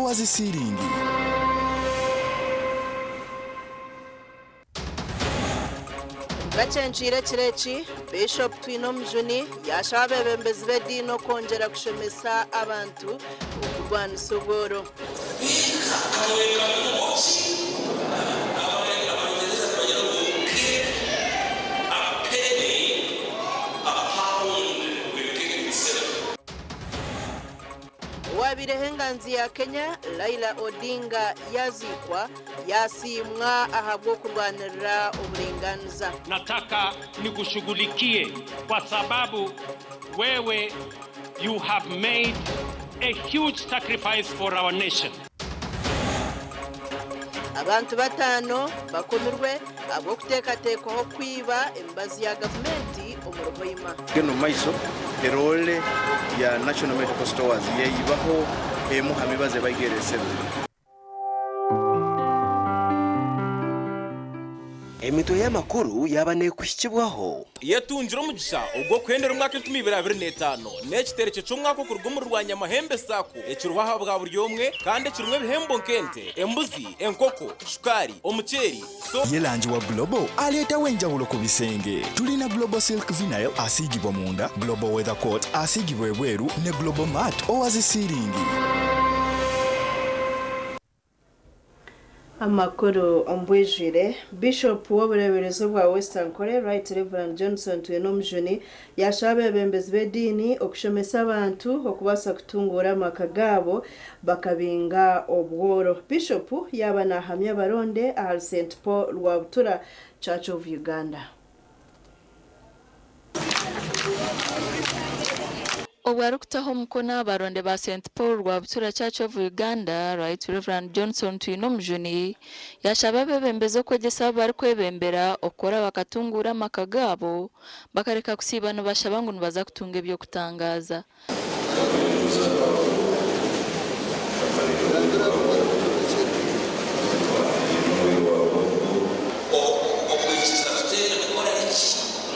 owa zi siiringi. Bakyenkyeire ekiro eki, Bishop Twinomujuni yaashaba abeebembezi b'ediini okwongyera kushomesa abantu okurwanisa obworo. Owabaireho enganzi ya Kenya, Raila Odinga yaaziikwa yaasiimwa ahabw'okurwanirira oburingaaniza. Nataka nikushughulikie kwa sababu wewe you have made a huge sacrifice for our nation. Abantu bataano bakomirwe ahabw'okuteekateekwaho kwiba emibazi ya gavumenti omuri Hoima. Genda omu maiso erole ya National Medical Stores yeyibaho emu ha mibazi ebaigeresebwe. Emitwe y'amakuru yaaba neekuhikibwaho. Yetungire omugisha ogw'okuhendera omwaka 2025 n'ekitereke ky'omwaka okuruga omuri Rwanyamahembe Sacco ekiriho aha bwa buri omwe kandi ekirimu ebihembo nk'ente, embuzi, enkoko, shukaari, omuceeri, so. Ye langi wa Global aleetawo enjawulo ku bisenge. Tulina Global Silk Vinyl asiigibwa munda, Global Weather Coat asiigibwa ebweru ne Global Mat owa zi siiringi. Amakuru omu bwijwire, Bishop w'obureeberezi obwa West Ankole, Right Rev Johnson Twinomujuni yaashaba abeebembezi b'ediini okushomesa abantu okubaasa kutunguura amaka gaabo bakabinga obworo. Bishop yaaba naahamya abaronde ahari St Paul Rwabutura Church of Uganda. Obwo arikutaho omukono aha baronde ba St Paul Rwabutura Church of Uganda, Right Rev Johnson Twinomujuni yashaba abebembezi okwegyesa abu barikwebembera okukora bakatunguura amaka gaabo bakareka kusiiba nibashaba ngu nibaza kutunga eby'okutangaaza. Okwikiriza kuteera kukora eki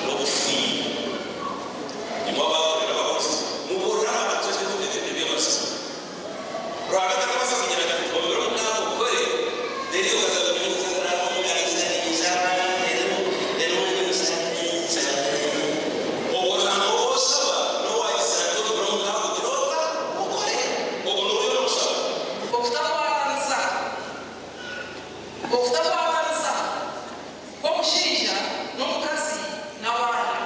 n'obufiire. Imwe abaahurira abakozi, mubuurire abantu eby'amazima. Ruhanga tarikubaasa kugira ati, Omu biro mukaaga okore, reero iwe okaza Ogwo Ruhanga ou oshaba n'owaayizire ati, Omu biro mukaaga ogire ota? Okore. Ogwo niwe oriyo nooshaba. Okutakwatanisa Okutakwatanisa kw'omushaija n'omukazi n'abaana.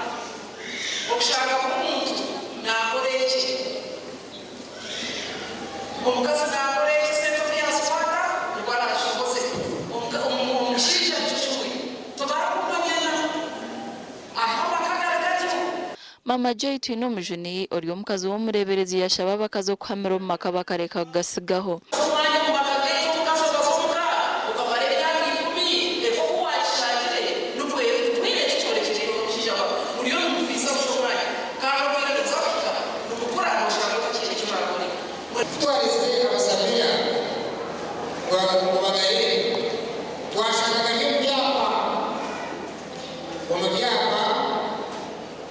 Okushanga buri muntu naakora ekye. Omukazi naakora ekye sente obu yaazikwata nibwo araashohoze. Omushaija nikyo kimwe. Tibarikumanyana. Ahu amaka gari gatyo. Mama Joy Twinomujuni ori omukazi w'omureeberezi yashaba abakazi okuhamira omu maka bakareka kugasigaho. Omwanya omu maka gaitu omukazi okaza omuka okamara emyaka ikumi eka oku waakishangire nikwo eri titwine eki kyorekire iwe n'omushaija waawe muriyo nimufiisa busha omwanya kandi obwire nibuza kuhika nibukura nooshanga otakiine eki orakore. Ku twareetsire Abasameya ngu bagareebe, twashanga gari omu byapa, omu byapa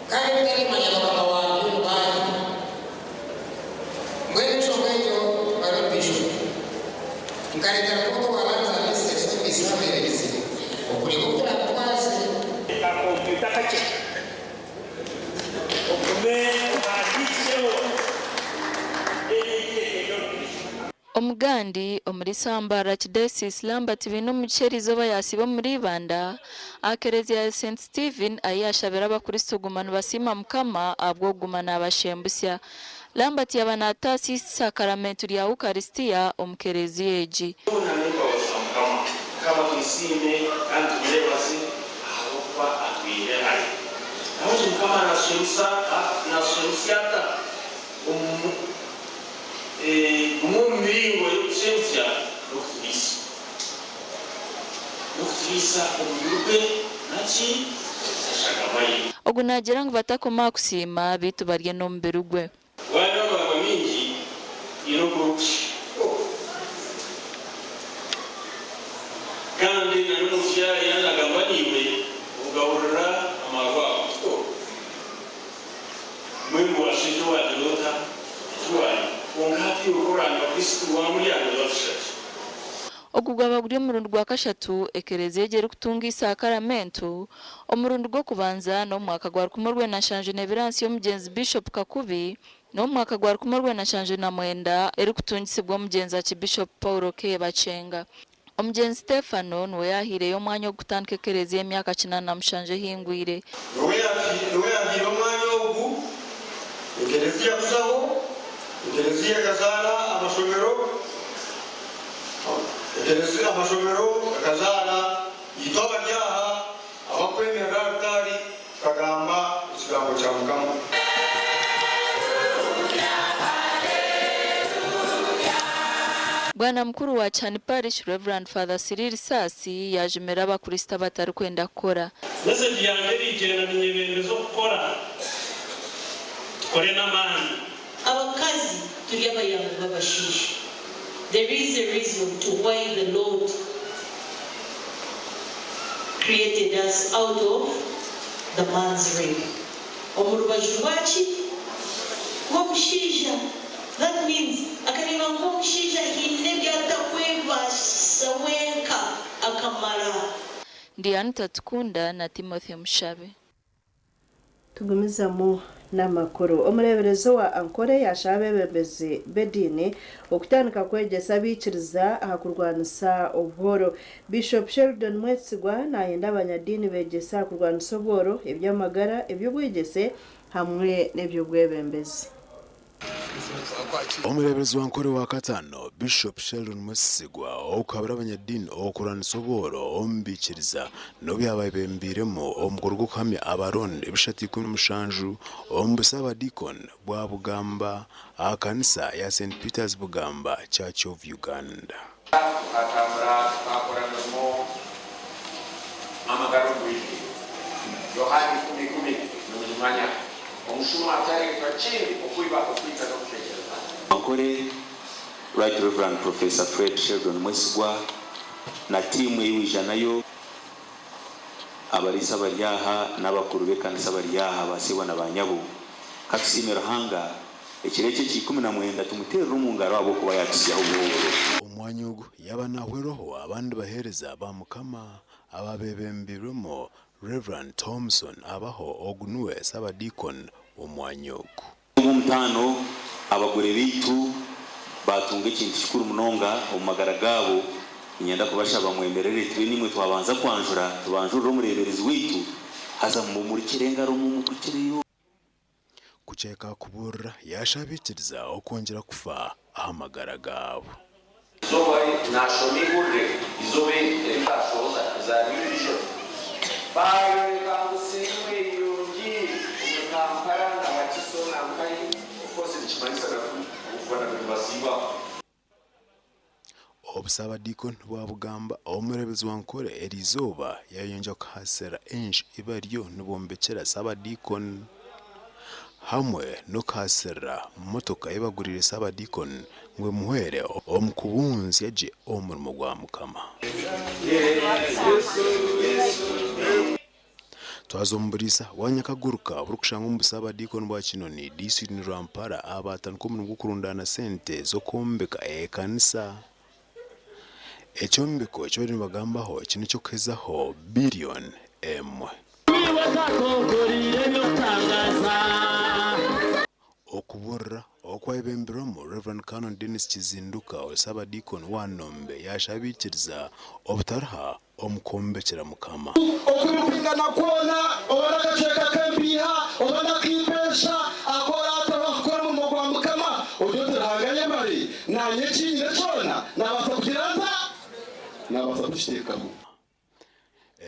kandi bitarikumanya bakama baabyo ngu baahi. Mbwenu enshonga egyo bari omu maisho. Nkareeta ripoota owa Lands and Estates Office y'abareeberezi okureeba oku turaabitwaze. Ka kompyuta kakye ogume ohandiikireho ebintu ebi orikuhika. Omugandi omuri Sambara Archdiocese Lambert Bainomugisha eriizooba yaasiiba omuri Ibanda aha kereziya ya Saint Stephen ahi yaashabira abakristo kuguma nibasiima Mukama ahabw'okuguma naabashembusya. Lambert yaaba naataasya eisakaramentu rya Ukaristia omu kereziya egi. Byona n'embabazi za Mukama. Mukama tumusiime kandi tumwebaze ahabw'okuba atwihire hare. Nahabwekyo Mukama natushemutsya ata? Omu Gumwe omu miringo y'okutushemutsya n'okuturiisa. N'okuturiisa omubiri gwe naki? Eshagama ye. Ogu naagira ngu batakoma aha kusiima beitu barye n'omubiri gwe. Waanywa amaarwa maingi, haine oku orikushusha. Kandi na n'omusya yaanagamba naiwe, ogahurira amaarwa ago. Mbwenu waashaija waagira ota? Eki waanywa. Kwonka hati iwe ku oraanywa Kristo, waamurya, nooza kushusha. Ogu gwaba guri omurundi gwa kashatu ekereziya egi erikutunga eisakaramentu, omurundi gw'okubanza n'omu mwaka gwa 1972 ahansi y'omugyenzi Bishop Kakubi n'omu mwaka gwa 1979 erikutungisibwa omugyenzi Archbishop Paul K. Bakyenga. Omugyenzi Stefano niwe yaahaireyo omwanya ogu kutandika ekereziya emyaka 87 ehingwire. Niwe yahaire omwanya ogu ekereziya kuzaho, ekereziya ekazaara amashomero, amashomero gakazaara itwe abari aha abakwemerera aha rutaari tukagamba ekigambo kya Mukama. Bwana mukuru wa Kyani Parish, Rev. Father Cyril Saasi yaajumira abakristo abatarikwenda kukora. Mesegi yangye erigyenda ninyebembeza okukora, tukore n'amaani. Abakazi turi abayambi b'abashaija. There is a reason to why the Lord created us out of the man's rib. Omu rubaju rwaki? Rw'omushaija. That means akareeba ngu omushaija haine ebi atakwebaasisa wenka akamara. Ndi Anita Tukunda na Timothy Mushabe. Tugumizamu n'amakuru. Omureeberezi owa Ankole yaashaba abeebembezi b'ediini okutandika kwegyesa abaikiriza aha kurwanisa obworo. Bishop Sheldon Mwesigwa naayenda abanyadiini beegyese aha kurwanisa obworo, eby'amagara, eby'obwegyese hamwe n'eby'obwebembezi. Omureeberezi wa Ankole wa kataano, Bishop Sheldon Mwesigwa okuhabura abanyadiini okurwanisa obworo omu baikiriza n'obu yaaba ayebembeiremu omukoro gw'okuhamya abarooni ebishatu 17 omu busabadiikoni bwa Bugamba aha kanisa ya St Peters Bugamba Church of Uganda. Tukatambura tukakora emirimo n'amagara omu bwijwire. Yohaana 10:10 nimugimanya. Omushuma tareetwa kindi okwiba, okwita n'okucwekyereza. Ankole, Right Rev. Professor Fred Sheldon Mwesigwa na tiimu ei waija nayo, abariisa abari aha n'abakuru b'ekanisa abari aha, ba sebo na ba nyabo, ka tusiime Ruhanga ekiro eki ekya 19 tumuteerere omu ngaro ahabw'okuba yaatutsyaho obuhooro. Omwanya ogu yaaba naahwerwaho abandi baheereza ba Mukama ababeebembeirwemu Rev. Thomson Abaho ogu niwe Sabadiikoni w'omwanya ogu. Ogw'omutaano, abagore baitu baatunga ekintu kikuru munonga omu magara gaabo. Niinyenda kubashaba mwemerere tube niimwe twabanza kwanjura, tubanjurire omureeberezi waitu, haza mumumurikire engaro mumugukireyo. Kukyeka kubuurira yaashaba abaikiriza okwongyera kufa aha magara gaabo. Izooba naashoma eihurire, izooba eri ndashohoza za New Vision, baayoreka ngu siriimu eirungi omuri Kampala na Wakiso na nkahi, of course nikimanyisa nabwo nabyo nibasiibaho. Obu Saabadiikoni bwa Bugamba omureeberezi wa Nkore eriizooba yaayongyera kuhaasira enju ei bariyo nibombekyera Saabadiikoni hamwe n'okuhaasirira motoka ei baguriire Saabadiikoni ngu emuhwere omu kubunzya gye omurimo gwa Mukama. Twaza omu buriisa bwa Nyakaguruka oburikushangwa omu busaabadiikoni bwa Kinoni, disiturikiti ni Rwampara aha baatandika omurimo gw'okurundaana sente z'okwombeka ekanisa. Ekyombeko eki bariyo nibagambaho eki n'eky'okuhezaho biriyoni emwe. Okubuurira okwayebembirwemu Rev. Canon Denis Kizinduka ori Saabadiikoni wa Nombe yaashaba abaikiriza obutaruha omu kwombekyera Mukama. Okurikwingana kwona, oba n'akacweka k'empiiha, oba n'ak'eimpeesha, aku oraateho kukora omurimo gwa Mukama, ogire oti, Ruhanga ayebare, naanye eki nyine kyona naabaasa kugira nta? Naabaasa kukiteekaho.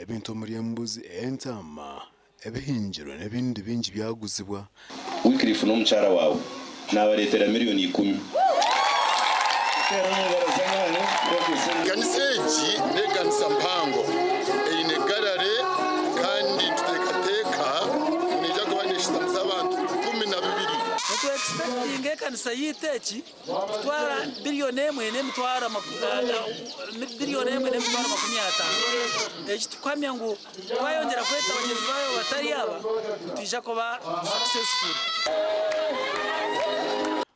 Ebintu omuri embuzi, entaama, ebihingirwe n'ebindi bingi byaguzibwa. Wycliffe n'omukyara waawe naabareetera 100,000,000. Ekanisa egi n'ekanisa mpango eine gallery kandi nituteekateeka ngu neija kuba neeshitamisa abantu 12,000. Nitu expectinga ekanisa yaitu egi kutwara 1,150,000,000. Eki tukuhamya ngu twayongyera kweta bagyenzi baayo batari aba, nitwija kuba successful.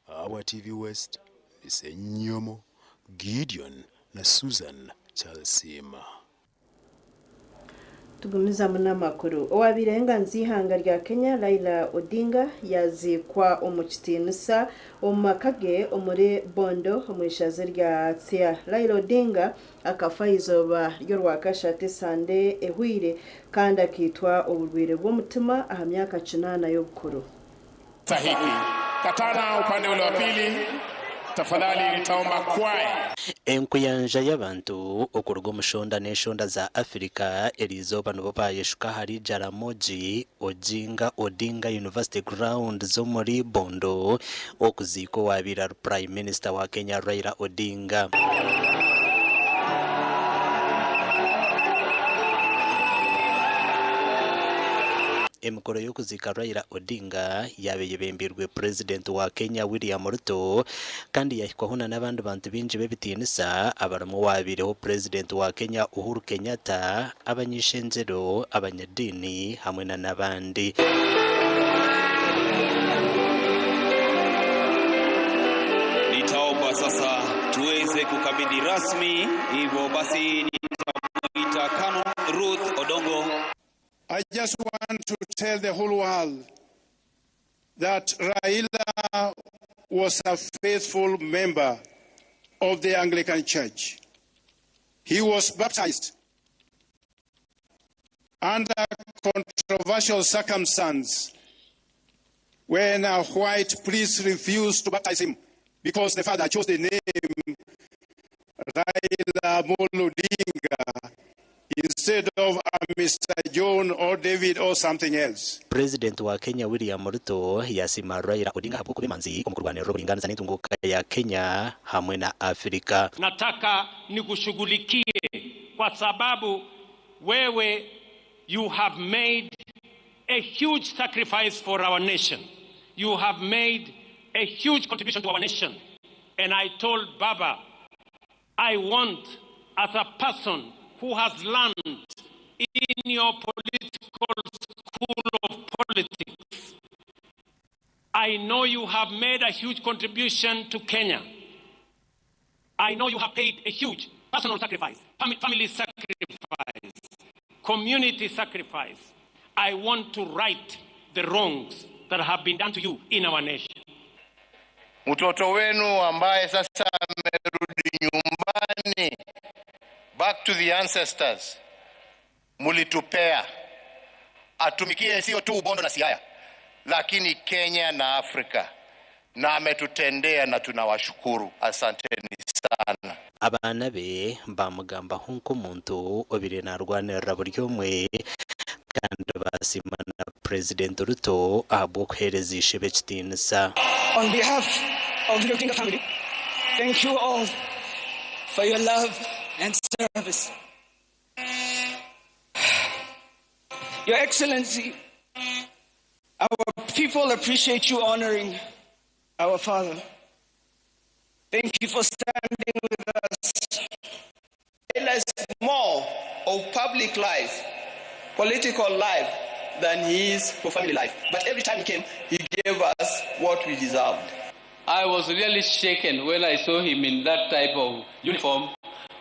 Ahabwa TV West, ndi Ssenyomo Gideon. na Susan Kyalisiima. Tugumizamu n'amakuru. Owabaire enganzi y'eihanga rya Kenya Raila Odinga yaziikwa omu kitiinisa omu maka ge omuri Bondo omu ishaza rya Tsya. Raila Odinga akafa aha izooba ry'orwakashatu esande ehweire kandi akaitwa oburwaire bw'omutima aha myaka 8 y'obukuru. Sahihi. Katana upande ule wa pili, tafadhali nitaomba kwaya. Enkuyanja y'abantu okuruga omu shonda n'eshonda za Africa eriizooba nibo baayeshuka ahari Jaramogi Oginga Odinga University Grounds omuri Bondo okuziika owaabaire ari Prime Minister wa Kenya Raila Odinga. Emikoro y'okuziika Raila Odinga yaaba eyebembeirwe Purezidenti wa Kenya William Ruto kandi yahikwaho na n'abandi bantu baingi b'ebitiinisa abarimu owaabaireho Purezidenti wa Kenya Uhuru Kenyatta, abany'ishengyero, abanyadiini hamwe na n'abandi. Nitaomba sasa tuweze kukabidhi rasmi, hivyo basi nitamuita Canon Ruth Odongo. I just want to tell the whole world that Raila was a faithful member of the Anglican Church. He was baptized under controversial circumstance when a white priest refused to baptize him because the father chose the name Raila Amolo Odinga instead of a Mr. John or David or something else. Purezidenti wa Kenya William Ruto yasiima Raila Odinga ahabw'okuba emanzi omu kurwanirira oburingaaniza n'entunguuka ya Kenya hamwe na Africa. Nataka nikushughulikie kwa sababu wewe you have made a huge sacrifice for our nation. You have made a huge contribution to our nation. And I told Baba, I want, as a person who has learned in your political school of politics, I know you have made a huge contribution to Kenya. I know you have paid a huge personal sacrifice, family sacrifice, community sacrifice. I want to right the wrongs that have been done to you in our nation. Mtoto wenu ambaye sasa amerudi nyumbani, back to the ancestors, mulitupea atumikie sio tu Bondo na Siaya, lakini Kenya na Afrika, na ametutendea na tunawashukuru. Asanteni sana. Abaana be baamugambaho nk'omuntu obaire naarwanirira buri omwe kandi baasiima na Purezidenti Ruto ahabw'okuheereza ishebe ekitiinisa. On behalf of the Odinga family, thank you all for your love and service. Your Excellency, our people appreciate you honoring our father. Thank you for standing with us. Raila is more of public life, political life, than he is for family life. But every time he came, he gave us what we deserved. I was really shaken when I saw him in that type of uniform.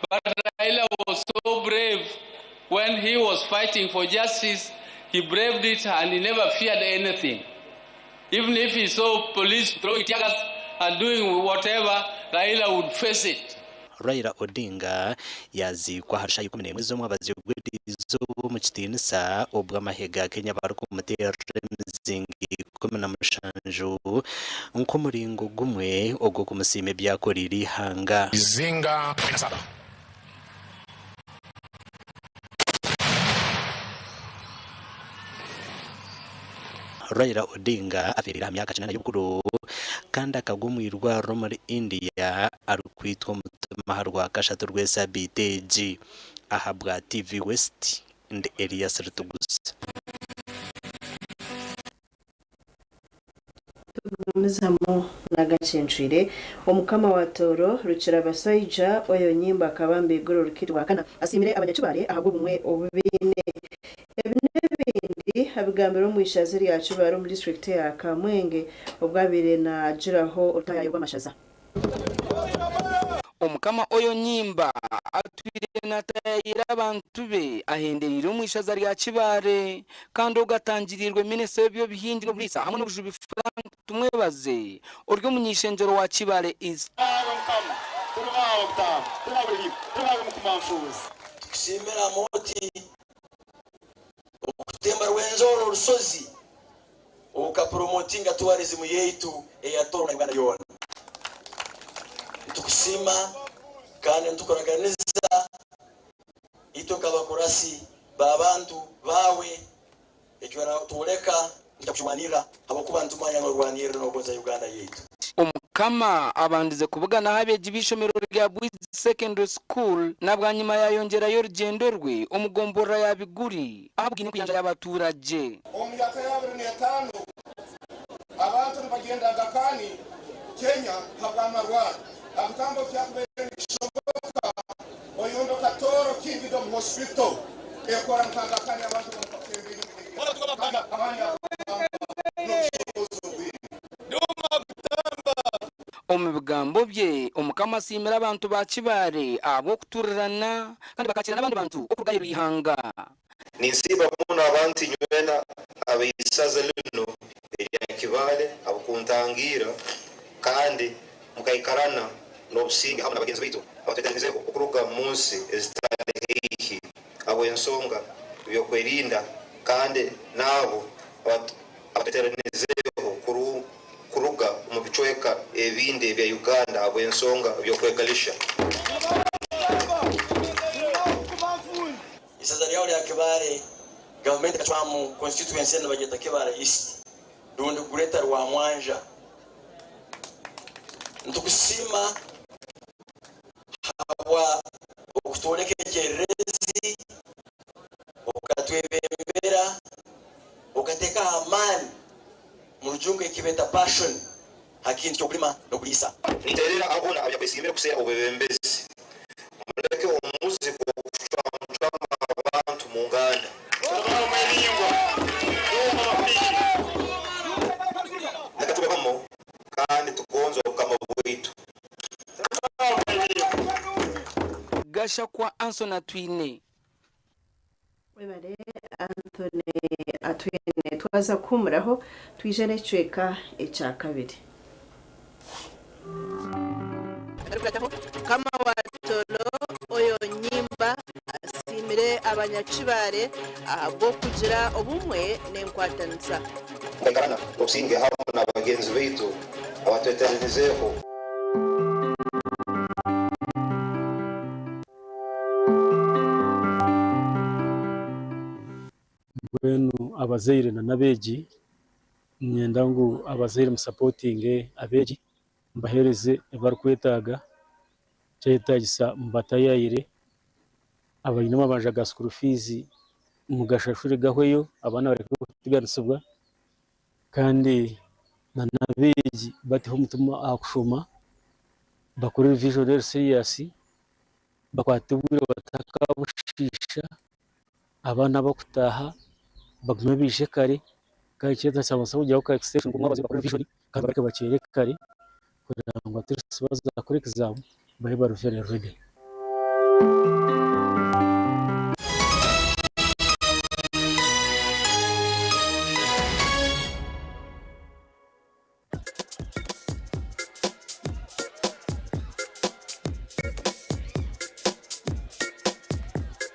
But Raila was so brave when he was fighting for justice. He braved it and he never feared anything. Even if he saw police throwing tear gas and doing whatever, Raila would face it. Raila Odinga yaziikwa aha shaaha 11 z'omwabazyo gw'eriizooba omu kitiinisa obwo amahe ga Kenya barikumuteerera emizinga 17 nk'omuringo gumwe ogw'okumusiima ebi yakoreire eihanga. Mizinga 17. Raila Odinga afeereire aha myaka 80 y'obukuru kandi akagwa omu irwariro omuri India arikwitwa omutima aha rwakashatu rw'esabiiti egi. Ahabwa TV West, ndi Elias Rutugusa. Tugumizamu n'agacencwire. Omukama wa Tooro Rukirabasaija Oyo Nyimba Akabamba eiguru Rukiri Rwakana asiimire abanyakibare ahabw'obumwe obu baine. Ebi n'ebindi abigambire omu ishaza erya Kibare omu disiturikiti ya Kamwenge obu abaire naagiraho orutayayo rw'amashaza. Omukama Oyo Nyimba atwire natayayira abantu be ahendereire omu ishaza rya Kibaale kandi ogu atangiriirwe minisita w'eby'obuhingi n'oburiisa hamwe n'obujubi Frank Tumwebaze ori omuny'ishengyero wa Kibaale East. Tukusiimira Amooti okutemba Rwenzori orusozi okapromotinga tourism yaitu eya Toro na Uganda yoona. Nitukusiima kandi nitukuraganiza itwe nk'abakurasi b'abantu baawe eki oratworeka nitwija kukirwanirra habwokuba nitumanya norwanirra nogonza Uganda yaitu. Omukama abandize kubuganaho abeegi b'eishomero rya Bwizi Secondary School na bwanyima yayongyerayo orugyendo rwe omu gomborora ya Biguri ahabwine enkuyanja y'abaturagye. Omu myaka ya abiri n'etaano, abantu nibagyenda Aga Khan, Kenya ahabw'amarwaro. Abutambi obu kyakubaire nikishoboka, oyomboka Tooro Kingdom Hospital ekora nka Aga Khan abantu bamukakembeire n'obushobozi obwine. Omu bigambo bye, Omukama asiimire abantu ba Kibaale ahabw'okuturirana kandi bakakiira n'abandi bantu okuruga aheeru y'eihanga. Ninsiima muno abantu inywena ab'eisaza linu erya Kibaale abukuntangiira kandi mukaikarana n'obusinge hamu na bagenzi baitu abatweteranizeho okuruga munsi ezitali haihi habw'ensonga by'okwerinda kandi n'abo abatweteranizeho kuruga omu bicweka ebindi ebya Uganda habw'ensonga by'okwegalisha. Isaza ryaho rya Kibaale, gavumenti ekacwamu constituency enu nibagyeta Kibaale East rundi Greater Rwamwanja. Nitukusiima habwa okutworeka ekyererezi, okatwebembera, okateekaho amaani omu rujungu eki beeta passion ha kintu ky'okulima n'okuliisa. Niterera abo boona abanyakwesiimire kuseera obwebembezi, muleke omuzi gw'okucwamucwamu abantu mu nganda. Leka tube bamu kandi tugonze Obukama bwaitu. Gashakwa Anthony Atwine. Webare Anthony Atwine. Twaza kuhumuraho twije n'ekicweka ekyakabiri. Mukama wa Toro Oyo Nyimba asiimire abanyakibare ahabw'okugira obumwe n'enkwatanisa. Tukaikarana obusinge hamu na bagenzi baitu abatweteranizeeho. Mbwenu abazaire na n'abeegi, niinyenda ngu abazaire musapotinge abeegi, mubaheereze ebi barikwetaaga, kyayetaagisa mubataayaayire, abaine amabanja ga school fees mugashashure gahweyo abaana bareke kuteganisibwa kandi na n'abeegi bateho omutima aha kushoma, bakore revision eri serious. Bakwate obwire batakabushiisha, abaana abakutaaha bagume baije kare kandi ekyetaago nibabaasa kugiraho ka extension ngu baze bakore revision kandi bagaruke bakyere kare kugira ngu at least baaza kukora exam babe bari very ready.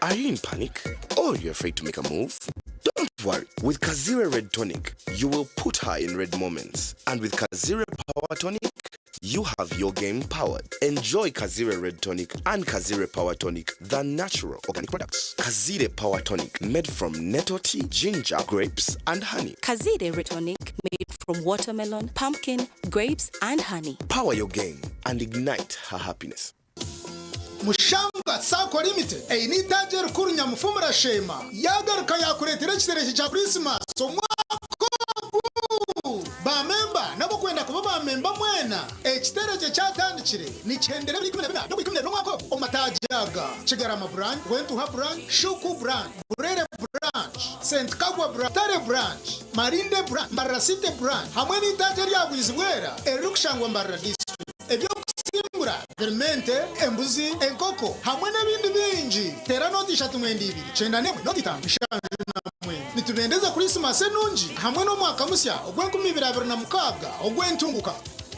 Are you in panic or you're afraid to make a move? Don't worry. With Kazire Red Tonic, you will put her in red moments. And with Kazire Power Tonic, you have your game powered. Enjoy Kazire Red Tonic and Kazire Power Tonic, the natural organic products. Kazire Power Tonic, made from nettle tea, ginger, grapes, and honey. Kazire Red Tonic, made from watermelon, pumpkin, grapes, and honey. Power your game and ignite her happiness. Mushanga Sacco Limited eine eitaagi erikuru Nyamufumura Sheema yaagaruka yaakureetera ekiterekye kya Purisimasi omwaka ogu. Baamemba n'ab'okwenda kuba baamemba mwena, ekiterekye kyatandikire nikihendera ebiro 14 by'Okwikumi omwaka ogu omu mataagi aga, Kigarama Branch, Rwentuha Branch, Shuku Branch, Burere Branch, St Kagwa Branch, Tare Branch, Marinde Branch, Mbarara City Branch hamwe n'eitaagi erya Bwizibwera eririkushangwa Mbarara District. Eby'okusingura. Ebyokurya, Verimente, embuzi, enkoko hamwe n'ebindi bingi. Teera nooti ishatu mwenda ibiri, kyenda n'emwe nooti itaano, nshanju na mwenda. Nitubendeza Kurisimasi enungi hamwe n'omwaka musya ogw'enkumibiri abiri na mukaaga ogw'entunguka.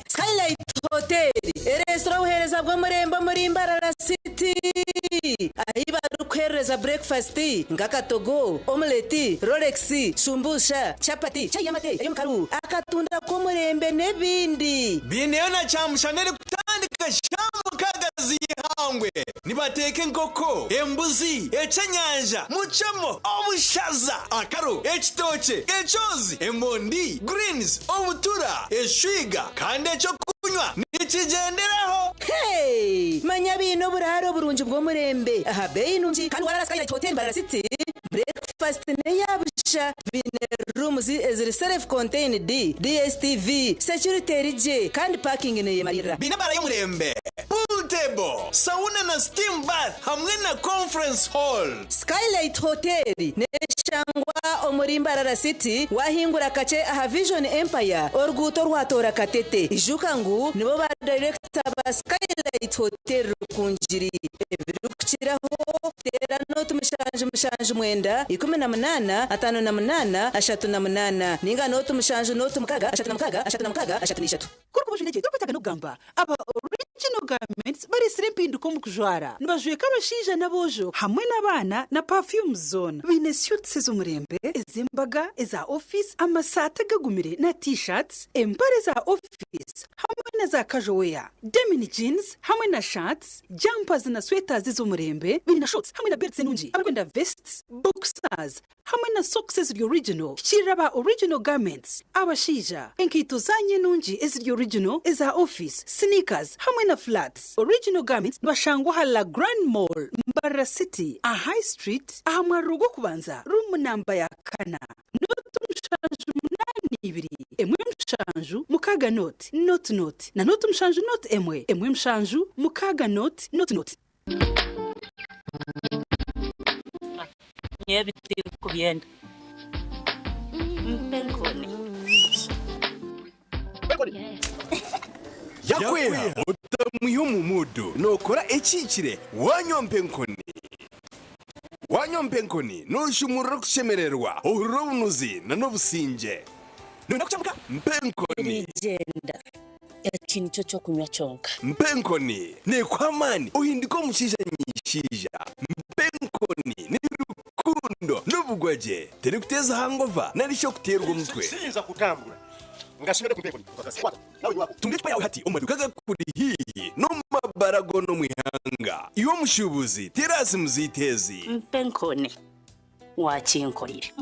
Skylight Hotel ereetsire obuheereza bw'omurembe omuri Mbarara City ahi barikuheereza breakfast nk'akatogo, omelette, rolex, shumbusha, chapati, chai y'amate ey'omukaru, akatunda k'omurembe n'ebindi. Biineyo na kyamushana erikutandika shaaha 6 z'eihangwe. Nibateeka enkoko, embuzi, ekyenyanja, mucemo, obushaza, akaro, ekitookye, ekyozi, emondi, greens, obutura, eshwiga kandi ekyokunywa nikigyenderaho. Hey! Manya biine oburaaro oburungi bw'omurembe aha beeyi nungi kandi warara Skylight Hotel Mbarara City, breakfast n'eyabusha. Biine rooms eziri self contained, DSTV, security eri gye kandi parking neyemarira. Biine ebaara y'omurembe, pool table, sauna na steam bath hamwe na conference hall. Skylight Hotel neshangwa omuri Mbarara City wahingura kakye aha Vision Empire oruguuto rwatoora Katete. Ijuka ngu nibo ba director ba Skylight Hotel Rukungiri. Ebirikukiraho teera nooti 7 7 9 18 58 38 ninga nooti 7 nooti 6 36 36 33. Kuri turikwetaaga n'okugamba aba Original Garments bareetsire empinduka omu kujwara. Nibajweka abashaija n'aboojo hamwe n'abaana na perfumes zoona. Baine suits ez'omurembe, ez'embaga, eza office, amasaati agagumire na t-shirts, empare za office hamwe na za casual wear, denim jeans hamwe na shirts, jumpers na sweaters ez'omurembe. Baine na shorts hamwe na belts enungi. Abarikwenda vests, boxers hamwe na socks eziri original, hikiirira aba Original Garments. Abashaija, enkaito zanyu enungi eziri original, eza office, sneakers hamwe na flats. Original Garments nibashangwa aha La Grand Mall, Mbarara City, aha High Street, aha mwariro gw'okubanza, room namba ya 4. Nooti 7 8 2 1 7 6 0 0 0 na nooti 7 0 1 1 7 6 0 0 0. Nyowe tindikubyenda, mpa enkoni. Yakweha otamwiha omu mood, nookora ekihikire wanywa mpa enkoni. Wanywa mpa enkoni nooshumurura okushemererwa, ohurira obunuzi n'obusingye. Nooyenda kucamuka? Mpa enkoni. Gyenda, eki nikyo ky'okunywa kyonka. Mpa enkoni neekuha amaani ohinduke omushaija nyishaija. Mpa enkoni ni rukundo n'obugwagye, terikuteeza hangover nari shi okuteerwa omutwe. Siyinza kutambula nga sinywedde ku mpa enkoni. Kwata nawe nywako. Tunga ecupa yaawe hati omu maduuka agakuri haihi n'omu mabara goona omu ihanga. Iwe omushuubuzi, teera aha simu zaitu ezi. Mpa enkoni, wakinkorire.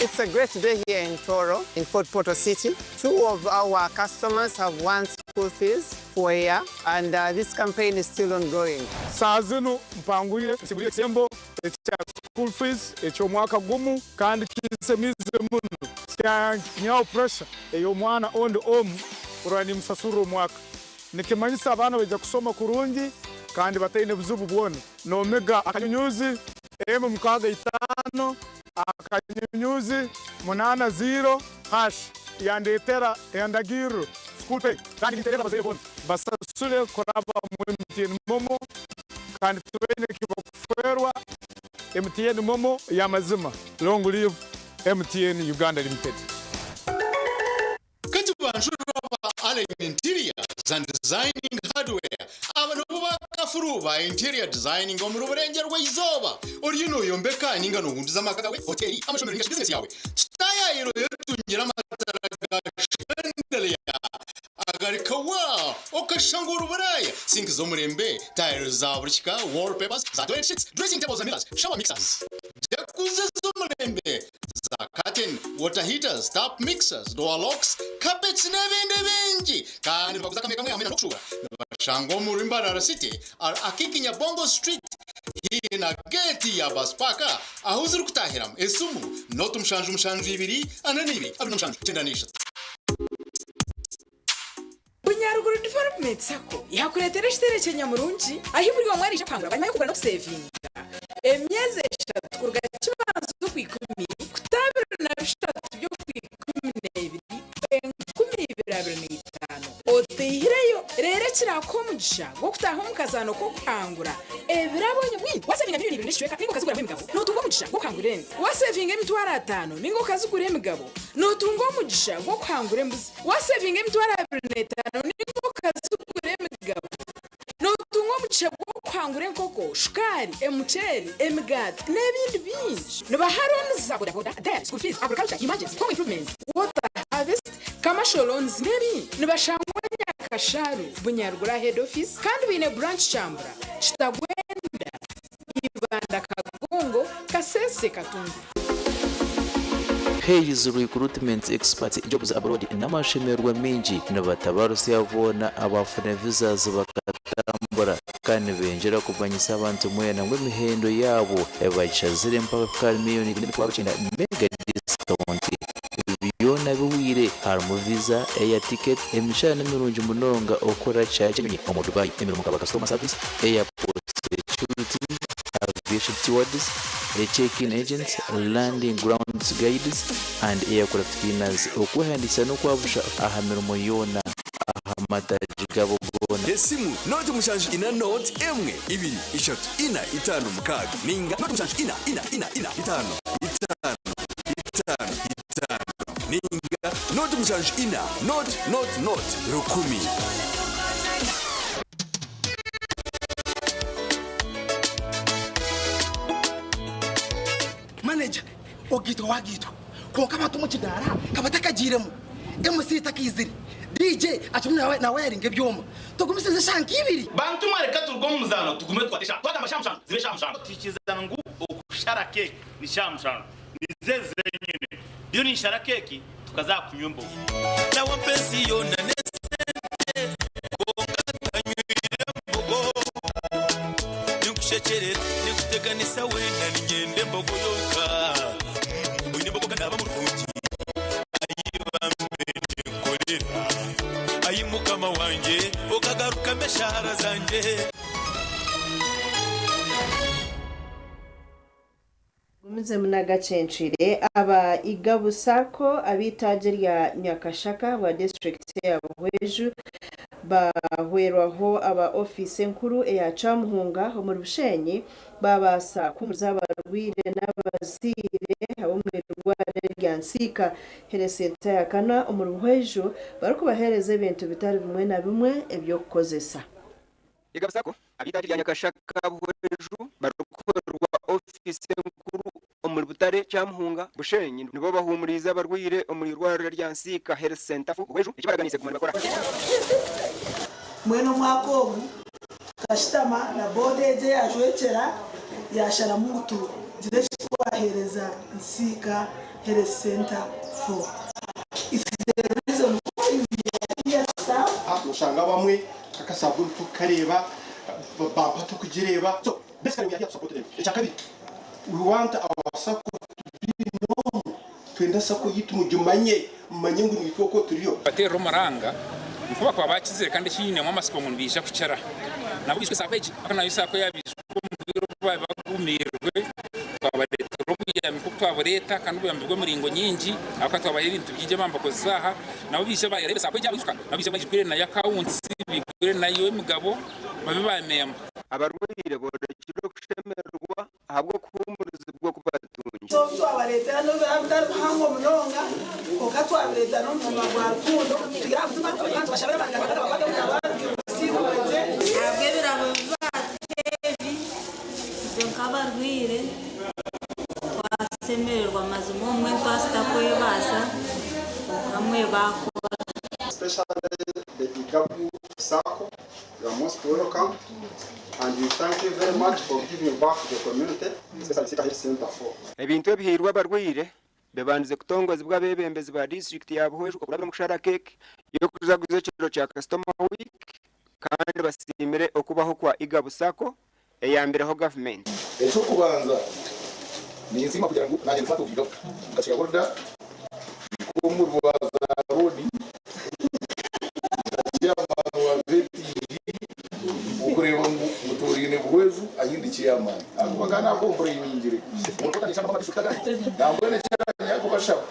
It's a great day here in Toro, in Fort Portal City. Two of our customers have won school fees for a year, and this campaign is still ongoing. Saa zinu mpangwire nsigurire ekisembo ekya school fees eky'omwaka gumu kandi kinsemiize muno, kyanyihaho pressure ey'omwana ondi omu kurora nimusasurra omwaka. Nikimanyisa abaana baija kusoma kurungi kandi bataine buzibu bwona. Nomiga akanyunyuzi 165 akanyunyuzi 80 hash, yandetera endagirro school pay, kandi niterera abazaire boona basasule kuraba mu MTN MoMo kandi tibaine kibakuferwa. MTN MoMo y'amazima. Long live MTN Uganda Limited. Kati banjurira Allen Interiors and Designing Hardware, aba nibo bakafuru ba interior designing omu ruburengerwa izooba. Oriyo noyombeka ninga nohunduza amaka gawe, hoteli, amashomero ninga business yawe, tutayayiro yotungira amatara ga chandelier agarika wa okashanga uruburaya, sinki z'omurembe, tiles za buri kika, wallpapers za toilet sheets, dressing tables and mirrors, shower mixers, jacuzzi z'omurembe, za curtain, water heaters, tap mixers, door locks, carpets n'ebindi bingi. Kandi baguza kamwe kamwe hamwe n'okushubura. Bashanga omuri Mbarara City, Akikinya Bongo Street, haihi na gate ya bus park aho uziri kutahiramu. Esimu noti 7 7 2 42 27 93. Bunyaruguru Development Sacco yakureetera ekitere ky'enyamurungi ahi buri omwe arije kwangura banyuma y'okugura n'okusevinga emyezi 3 kuruga kibanza oku 10 kutabiri na 3 by'oku 12 2025 oteihireyo rero. akazaano k'okuhangura ebirabo nyamwingi. Wasevinga miliyoni ibiri n'ekicweka ninga okaziguramu emigabo, nootunga omugisha gw'okuhangura ente. Wasevinga 500,000 ninga okazigura emigabo, nootunga omugisha gw'okuhangura embuzi. Wasevinga 25,000 ninga okazigura emigabo, nootunga omugisha gw'okuhangura enkoko, shukaari, emuceeri, emigaati n'ebindi bingi. Nibaha looni za bodaboda, dairy, school fees, agriculture, emergency, home improvement, water harvest, commercial loans n'ebindi. Nibashangwa Nyakasharu, Bunyaruguru Head Office kandi baine branch Kyambura, Kitagwenda, Ibanda Kagongo, Kasese Katunguru. Hays Recruitment Experts Jobs Abroad n'amashemererwa maingi nibatabarusya boona abaafuna visas bakatambura kandi nibengyera kumanyisa abantu mwena ngu emihendo yaabo bagishazire mpaka kuhika ahari miriyoni ibiri n'emitwaro kyenda mega discount. Ebi byona bihweire harimu visa, air ticket, emishara nimirungi munonga okukora kishaayi ky'enyonyi omu Dubai, emirimo nka ba customer service, airport security, aviation stewards, check-in agents, landing grounds guides and aircraft cleaners. Okwehandiikisa n'okwabusha aha mirimo yoona aha mataagi gaabo goona. Esimu, 0 7 4 1 2 3 4 5 6 ninga 0 7 4 4 4 4 5 5 5 5 ninga 0 7 4 0 0 0 10. Manager, ogiitwa wagiitwa kwonka abantu omu kidaara kabatakagiiremu, MC takaizire, DJ akirimu nawayaringa ebyoma, tugumisirize eshaaha nk'ibiri. Bantu mwe reka turuge omu muzaano tugume tukwate eshaaha. Twagamba shaaha mushanju zibe eshaaha mushanju. Twikiriza ngu okushara keeki ni shaaha mushanju nizo ezi zenyine. Ndiyo ninshara keeki tukaza aha kunywa embogo. Nawe ensi yoona n'esente kwonka tanywire mbogo. Ninkushekyerera ninkuteganisa weena niinyenda embogo yonka. Oine embogo ka naaba murungi Ai bambe ninkorera Ai mukama wangye okagarukamu eshaara zangye. Gumizemu n'agacencwire aba Igabu Sacco ab'eitaagi erya Nyakashaka bwa disiturikiti eya Buhweju bahwerwaho aba ofiisi enkuru eya Kyamuhunga omuri Bushenyi babaasa kuhumuriza abarwaire n'abazaire ab'omu irwariro erya Nsiika Health Centre ya kana omuri Buhweju barikubaheereza ebintu bitari bimwe na bimwe eby'okukozesa. Igabu Sacco ab'eitaagi rya Nyakashaka Buhweju barikuhwerwa ofiisi enkuru omuri Butare, Kyamuhunga, Bushenyi nibo bahuumuriize abarwaire omu irwariro rya Nsiika Health Centre Buhweju eki baraganiise kuguma nibakora. Mbwenu omwaka ogu tukashutama na boodi egi eyajwekyera yasharamu ngu tugire eki twaheereza Nsiika Health Centre for. It's the reason why we are here staff. Noshanga abamwe Akasabuni tokukareeba, bampa tokugireeba. So basically we are here to support them. Ekyakabiri, we want our sacco to be known. Twenda sacco yaitu mugimanye, mumanye ngu naitwe okwo turiyo. Bateerera omuranga nikwo bakuba bakizire kandi eki nyinemu amatsiko ngu nibaija kukira. Nabwo ijwe saako egi aka nayo saako yabaijwe omu bwire obu baabaire bagumiirwe twabareetera obuyambi nk'oku twabureeta kandi obuyambi bw'emiringo nyingi ahabw'okuba twabaha ebintu bingi ebi nibakozesa aha. Nabo baije bareebe saako egi ahabw'okuba nabo baije bagigure nayo akaunti, bigure nayo emigabo babe ba memba. Abarwaire boorekire okushemererwa ahabw'okuhuumurizibwa oku batungire. So obu twabareetera n'obu biraabe bitari bihango munonga, kwonka twabireeta n'omutima gwa rukundo tugira aha mutima kandi tubashabire Ruhanga abakwate omu busiimwe gye. Ahabw'ebirabo bi baatuha ebi, itwe nk'abarwaire twasemererwa mazima obumwe nitubaasa kutakwebaasa kwonka mbwe baakora. Especially the Igabu Sacco, you are most welcome and we thank you very much for giving back to the community, especially Nsiika Health Center 4. Ebintu ebihairwe abarwaire bibandize kutongozibwa abeebembezi ba disiturikiti ya Buhweju okurabira omu kushara keeki y'okujaguza ekiro kya Customer Week kandi basiimire okubaho kwa Igabu Sacco eyambireho gavumenti. Eky'okubanza, ninsiima kugira ngu naanye ndi part of Igabu nka shareholder nk'omwe omu ba Rooni nka chairman wa VTG okureeba ngu mutoraine Buhweju ahi ndi chairman ahakuba nkaba naakompureiningire omuntu otandikire amakuru ama district agandi nambwenu ekyanyaya kubashaba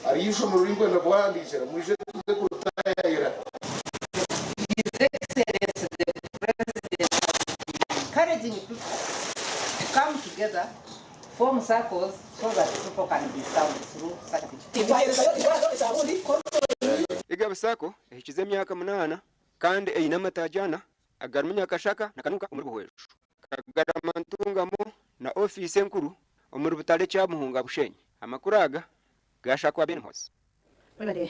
hariyo eishomero rinkwenda kubahandiikira mwije tuze kuritaayayira. His Excellency the President of together, form circles so that people can be served through such Igabu Sacco ehikize emyaka 8 kandi eine amataagi ana agarimu Nyakashaka na Kanuka omuri Buhweju, Kagarama Ntungamo na ofiisi enkuru omuri Butare Kyamuhunga Bushenyi. Amakuru aga gashakwa Ben Muhoozi.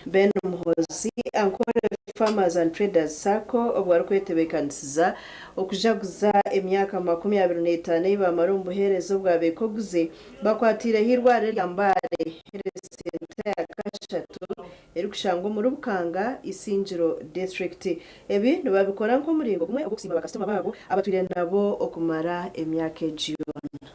Ben Muhoozi, Ankole Farmers and Traders Sacco obwo arikwetebeekanisiza okujaguza emyaka 25 ei baamara omu buheereza obwabeekoguze bakwatiireho eirwariro erya Mbale Health Centre ya kashatu erikushangwa omuri Bukanga, Isingiro District. Ebi nibabikora nk'omuringo gumwe ogw'okusiima bakasitoma baabo abatwire nabo okumara emyaka egi yoona.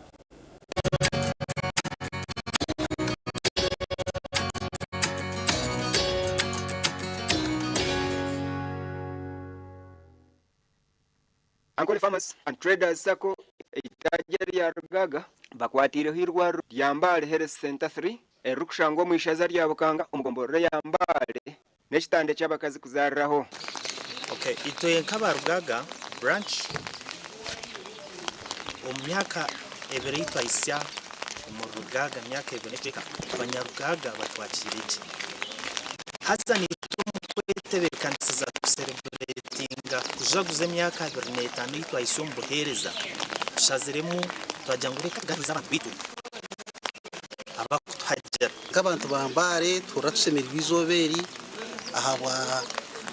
Ankole Farmers and Traders Sacco eitaagi erya Rugaga bakwatiireho eirwariro rya Mbale Health Centre 3 eririkushangwa omu ishaza rya Bukanga omu gomborora ya Mbale n'ekitanda eky'abakazi kuzaariraho. Okay, itwe nk'aba Rugaga branch omu myaka ebiri ei twahisya omuri Rugaga, myaka ebiri n'ekicweka, abanyarugaga batwakiire gye. Haza naitwe omu kwetebeekanisiza kuserebureetinga kujaguza emyaka 25 ei twahisya omu buheereza, tushaziremu twagira ngu reka tugaanize abantu baitu abarikutuhagira. Nk'abantu ba Mbale tuhurira tushemereirwe eizooba eri ahabwa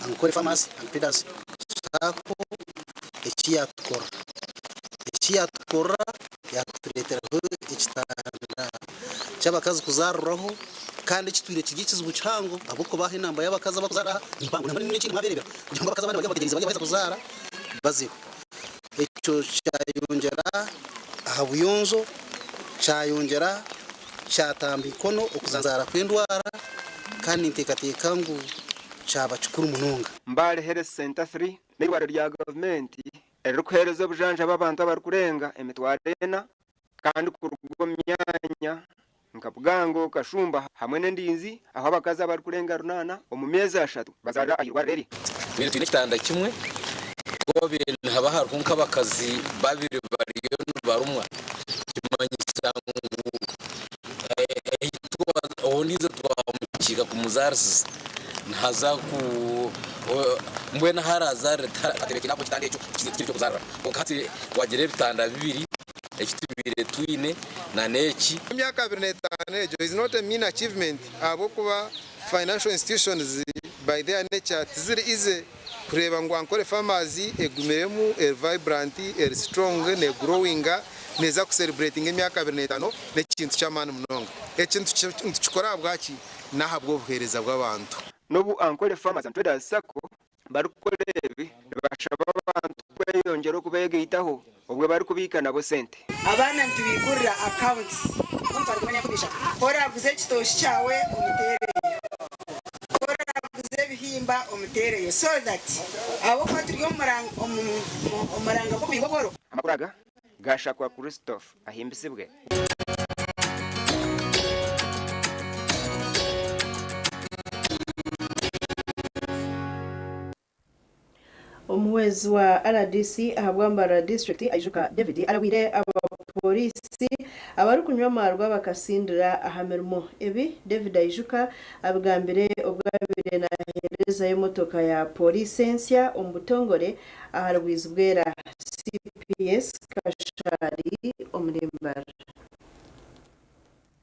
Ankole Farmers and Traders Sacco eki yaatukora. Eki yaatukora yaatureeteraho ekitanda ky'abakazi kuzaariraho kandi ekitwire kiri ekizibu kihango ahabw'okuba aha enamba y'abakazi abarikuzaara aha ni mpango nangwa n'ekindi mwabeereebera kugira ngu abakazi abandi bari aho bategyereize bari baheza kuzaara bazeho. Ekyo kyayongyera aha buyonjo, kyayongyera kyatamba ikono okuzanzaara kw'endwara kandi ninteekateeka ngu kyaba kikuru munonga. Mbale Health Centre 3 n'eirwariro rya gavumenti eririkuheereza obujanjabi abantu abarikurenga 4,000 kandi kuruga omu myanya nka Bugango, Kashumba hamwe n'endinzi ahu abakazi abarikurenga 800 omu meezi ashatu bazaarira aha irwariro eri. Twine twine ekitanda kimwe kubabaire nihaba hariho nk'abakazi babiri bariyo nibarumwa kimanyisa ngu ondiijo twamukiika kumuzaarisiza nihaza ku mbwenu ahu araazaarire tihatebeekaine ahabw'okuba ekitanda ekyo tikiri ky'okuzaariraho kwonka hati wagira ebitanda bibiri. Eki tubaire twine na n'eki. Emyaka 25 egyo is not a mean achievement ahabw'okuba financial institutions by their nature tiziri easy kureeba ngu Ankole Farmers egumiremu, eri vibrant, eri strong, negrowinga, neeza ku celebratinga emyaka 25 n'ekintu ky'amaani munonga. Eki nitukikora ahabwaki? N'ahabw'obuheereza bw'abantu. N'obu Ankole Farmers and Traders Sacco Barikukora ebi nibashaba abantu kweyongyera okubegaitaho obwe barikubiika nabo sente. Abaana nitubigurira accounts ku oraguze ekitooki kyawe omuteereyo, ku oraguze ebihimba omuteereyo so that ahabw'okuba turi omu muranga gw'okuhinga obworo. Amakuru aga gashakwa Christoph Ahimbisibwe. Omuhwezi wa rdc ahabwa Mbarara disiturikiti Aijuka David arabwire abapooriisi abarikunywa amaarwa bakasindira aha mirimo. Ebi David Aijuka abigambire obu abaire naheerezayo emotoka ya pooriisi ensya omu butongore ahari Bwizibwera CPS Kashari omuri Mbarara.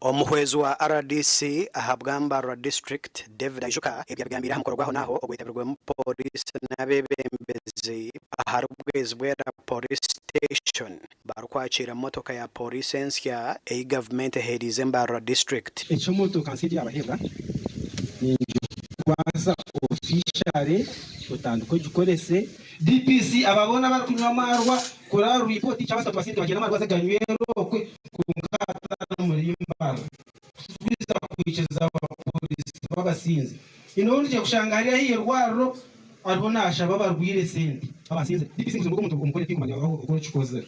Omuhwezi wa rdc ahabwa Mbarara District, David Aijuka ebi abigambiire aha mukoro gw'aho n'aho ogwetabirwemu Pooriisi n'abeebembezi ahari Bwizibwera Police Station barikwakiira motoka ya Pooriisi ensya ei gavumenti eheeriize Mbarara District. Eky'emotoka nsya egi yaabaheebwa, ningikwasa officially otandike ogikorese. DPC, Aba boona abarikunywa amaarwa kora ripooti kyabaasa tubasindike bagyende amaarwa baze ganywere okwe kwonka hatari omuri Mbarara. Titurikwija kwikiriza abapoorisi b'abasinzi. Haine obu ndiija kushanga hariya haihi erwariro ariho naashaba abarwaire esente abasinzire. DPC ngu omuntu omukore tinkumanya oku okikozire.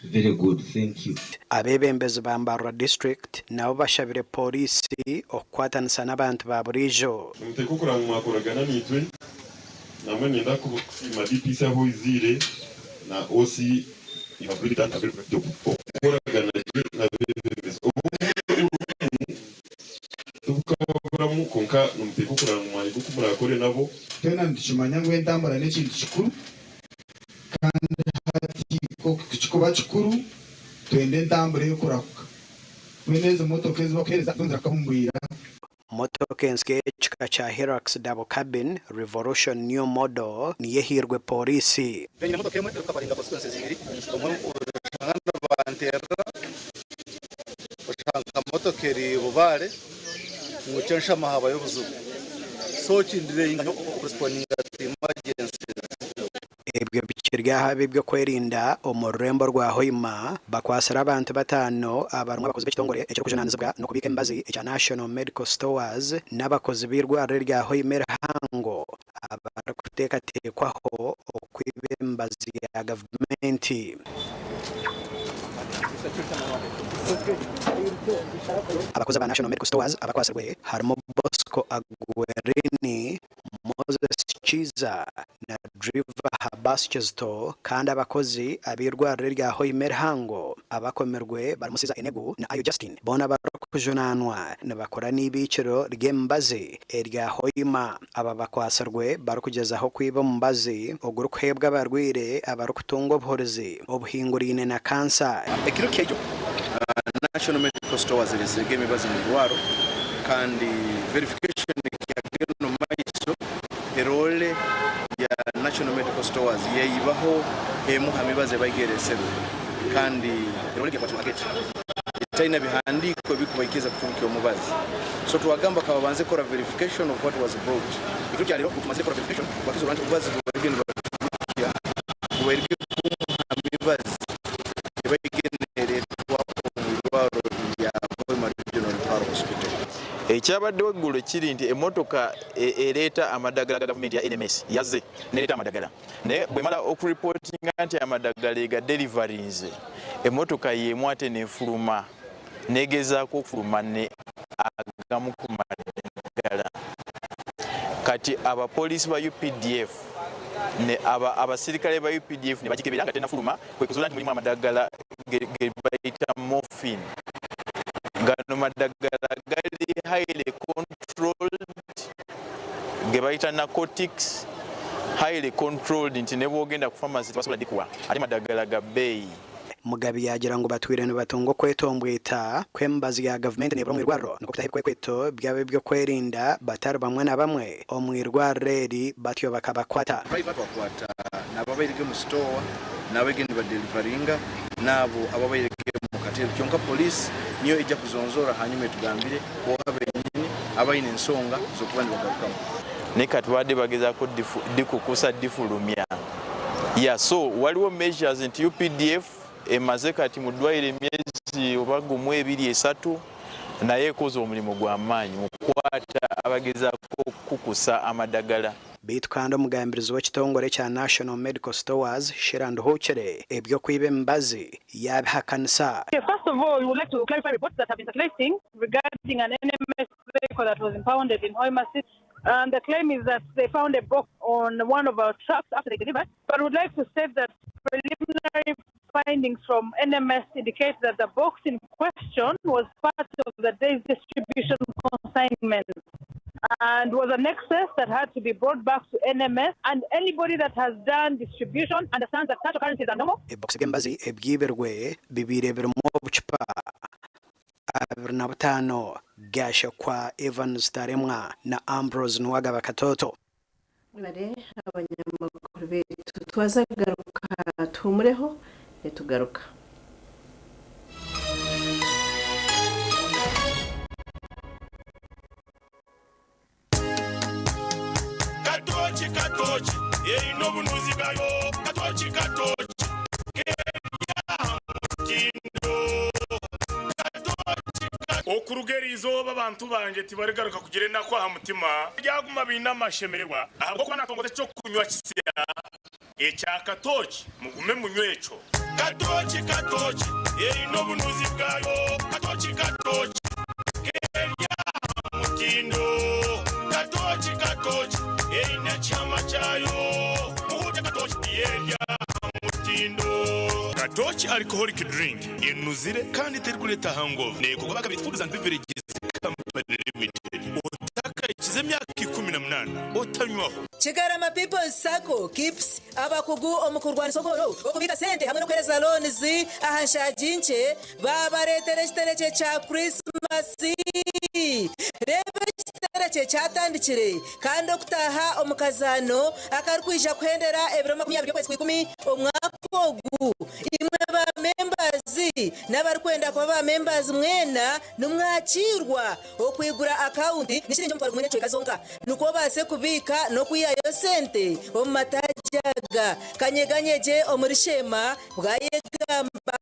Very good, thank you. Abeebembezi ba Mbarara District nabo bashabire Pooriisi okukwatanisa n'abantu ba buriijo. Nimuteekwa okureba ngu mwakoragana naitwe. Nambwenu niinyenda kusiima DPC ahu oiziire na OC You have really done a very great job okukoragana gye n'abeebembezi. Obumwe obumu tibukaburamu kwonka nimuteekwa okuranga omwanya gw'oku muraakore nabo. Twena nitukimanya ngu entambura n'ekintu kikuru kandi hati nk'oku kirikuba kikuru twenda entambura erikurahuka. Mbwenu ezi motoka ezi barikuheereza zo nizirahuka omu bwira. Motoka ensya ey'ekika kya Hilux Double Cabin Revolution New Model niyo ehairwe pooriisi. Nyine emotoka emwe erikukavaringa constituencies ibiri, omwe oshanga nibanterera oshanga nka motoka eri Bubaare ngu Kyenshama habayo obuzibu so kindireyinga nyowe okurespondinga to emergencies. Ebyo bikiri aha ab'eby'okwerinda omu rurembo rwa Hoima bakwatsire abantu bataano abarimu abakozi b'ekitongore ekirikujunanizibwa n'okubiika emibazi ekya National Medical Stores n'abakozi b'eirwariro erya Hoima erihango abarikuteekateekwaho okwiba emibazi ya gavumenti. Abakozi aba National Medical Stores abakwatsirwe harimu Bosco Aguerini, Moses Kiiza na Driver Habas Kizito kandi abakozi ab'eirwariro erya Hoima erihango abakomirwe barimu Caesar Enegu na Ayo Justin boona barikujunaanwa nibakora n'eibiikiro ry'emibazi erya Hoima. Aba bakwatsirwe barikugyezaho kwiba omubazi ogurikuheebwa abarwaire abarikutunga obuhurizi obuhinguraine na kansa. Ekiro ky'ejo, National Medical Stores erezirege emibazi omu irwaro kandi verification ekyagenda omu maiso erole ya National Medical Stores yeyibaho emu ha mibazi ebaige ereserwe kandi erole ekyakwatibwa ha gate etaina bihandiiko ebikubaikiriza kuturukya omubazi so twagamba kababanze kukora verification of what was brought. Ekiro kyarero obu tumazire kukora verification twakizora nti omubazi gubairwe nibaturukya gubairwe gumu ha mibazi ebaige neretwa omu irwaro rya Hoima Regional Referral Hospital. Ekyabaddewo eggulo kiri nti emmotoka ereeta amadagala ga gavumenti eya NMS yazze nereeta amadagala naye bwemala okureportinga nti amadagala ega deliveryinze emmotoka yeemu ate nefuluma negezaako okufuluma ne agamu ku madagala kati abapoliisi ba UPDF ne aba abasirikale ba UPDF ne bagikebera nga tenafuluma kwe kuzuula nti mulimu amadagala ge bayita morphine. Gano madagala gali highly controlled ge bayita narcotics highly controlled nti ne bw'ogenda ku pharmacy tebasobola dikuwa ate madagala ga bbeeyi. Mugabi yaagira ngu batwire nibatunga okwetombwita kw'emibazi ya gavumenti neebura omu irwariro nikwo kutaho ebikwekweto by'ab'eby'okwerinda batari bamwe na bamwe omu irwariro eri batyo bakabakwata. Driver twakwata n'ababairege omu sitoowa, n'ababairege nibadelivaringa, n'abo ababairege omu kateebe. Kyonka poliisi niyo eija kuzonzoora hanyuma etugambire boha benyini abaine ensonga z'okuba nibagarukamu. Naye kati babadde bagezaako dikukusa difulumya. Yeah, so waliwo measures nti UPDF emaze kati mu ddwaliro emyezi oba gumu ebiri esatu naye ekoze omulimu gwa maanyi mu kukwata abagezaako okukukusa amadagala. Beitu kandi omugambirizi w'ekitongore ekya National Medical Stores, Sheila Nduhukire, eby'okwiba emibazi yaabihakanisa. First of all, we would like to clarify reports that have been circulating regarding an NMS vehicle that was impounded in Hoima City. And the claim is that they found a box on one of our trucks after they delivered. But we would like to state that preliminary findings from NMS indicate that the box in question was part of the day's distribution consignment and was an excess that had to be brought back to NMS. And anybody that has done distribution understands that such occurrences are normal. Ebibokisi by'emibazi ebyibirwe bibaire birimu obucupa 25 Gashakwa Evans Taremwa na Ambrose Nuwagaba Katoto. Mwebare abanyamakuru baitu twaza kugaruka tuhumureho nitugaruka. Katoki katoki eine obunuzi bwayo katoki katoki keri aha mutindo katoki Okuruga eri izooba abantu bangye tibarigaruka kugira enaku aha mutima, baryaguma baine amashemererwa ahabw'okuba naatongoza eky'okunywa kisya ekya katooki. Mugume munywe ekyo. Katooki katooki eine obunuzi bwayo Katooki katooki keri aha mutindo Katooki katooki eine ekihama kyayo Muhurire katooki eri aha mutindo. Toki Alcoholic Drink enuzire kandi terikureeta hangover neekorwa Bakabiri Foods and Beverages Company Limited. Otakahikize emyaka 18 otanywaho. Kigarama People's Sacco, KIPS, abakugu omu kurwanisa obworo, okubiika sente hamwe n'okuheereza loans aha nshaagi nkye baabareetera ekiterekye kya Krisimasi. Reeba ekiterekye kyatandikire kandi okutaaha omu kazaano akarikwija kuhendera ebiro 20 by'okwezi kw'ikumi omwaka ogu. Imwe ba members n'abarikwenda kuba ba members mwena nimwakiirwa. Okwigura akawunti ni shiringi 30,000 n'ekicweka zonka nikwo obaase kubiika n'okwihayo sente omu mataagi aga. Kanyeganyegye omuri Sheema, Bwayegamba,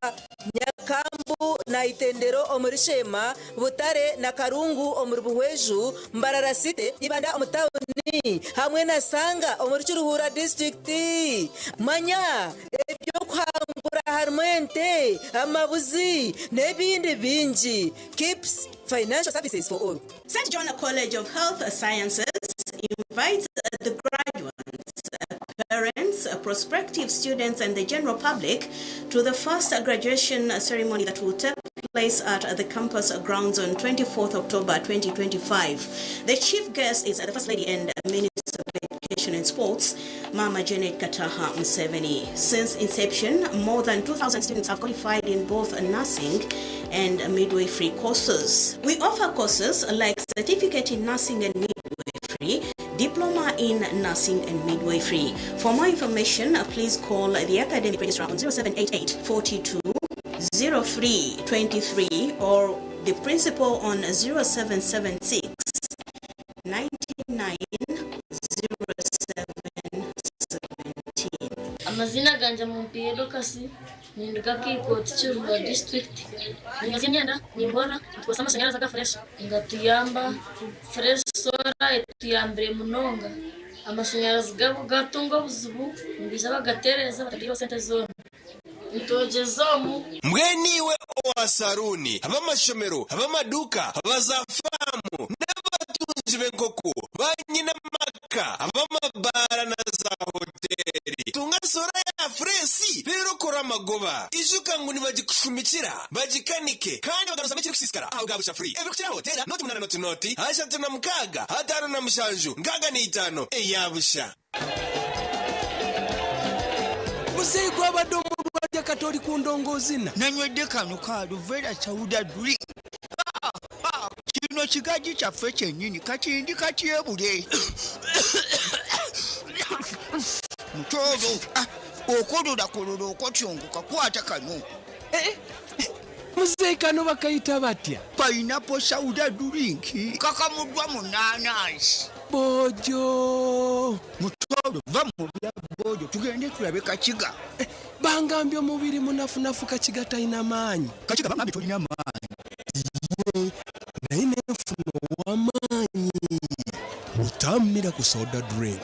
Nyakambu na Itendero omuri Sheema, Butare na Karungu omuri Buhweju, Mbarara City, Ibanda omu tauni hamwe na Sanga omuri Kiruhura disiturikiti. Manya eby'okuhangura harimu ente, amabuzi n'ebindi bingi. Kips Financial Services for All. St. John College of Health Sciences invites the graduates, parents, prospective students, and the general public to the first graduation ceremony that will take place at the campus grounds on 24th October 2025. The chief guest is the First Lady and Minister of Education and Sports, Mama Janet Kataha Museveni. Since inception, more than 2,000 students have qualified in both nursing and midwifery courses. We offer courses like Certificate in Nursing and Midwifery, Diploma in Nursing and Midwifery. For more information, please call the academic registrar on 0788 42 03 23 or the principal on 0776 99 07 17. Amazina gangye Mumpiire Dorcas, ninduga Kiikooti Kiruhura disiturikiti. Ninyozya emyenda, nimbora, nitukozesa amashanyarazi aga Fresh. Nigatuyamba, Fresh Solar etuyambire munonga. Amashanyarazi gabo gatunga obuzibu, nibaija bagatereeza batatwihaho sente zoona. Nitwogyeza omu. Mbwenu iwe owa saruuni, ab'amashomero, ab'amaduuka, aba zaafaamu, n'abatungi b'enkoko, baanyina amaka, ab'amabaara na zaahoteeri, tunga soora ya fureesi reero okore amagoba. Ijuka ngu nibagikushumikira, bagikanike, kandi bagaruzamu ekirikusiisikara aha bwa busha free. Ebirikukiraho teera nooti munaana nooti nooti, 36, 57, 65 eya busha. Muzeeyi gwabadde omulwadde kati oli ku ndongoozina. Nanywedde kano ka Aluvera Sauda Drink. Kino kigaji kyaffe kyennyini kati ndi katyebule. Mutooro, ah, okololakola okotyongoka kwata kano. Eh, eh, muzeeyi kano bakayita batya? Pineapple Sauda Drink kakamuddwa mu naanansi. Boojo. Mutooro va mu bya boojo tugende tulabe Kakiga. Eh, bangambye omubiri munafunafu Kakiga talina maanyi. Kakiga bangambye tolina maanyi. Ye, naye nenfuna ow'amaanyi. Butammira ku soda drink.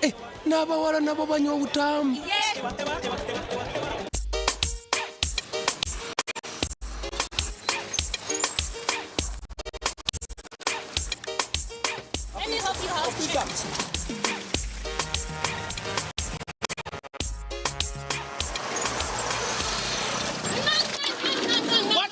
Eh, n'abawala nabo banywa obutaamu. Let me help you out. What?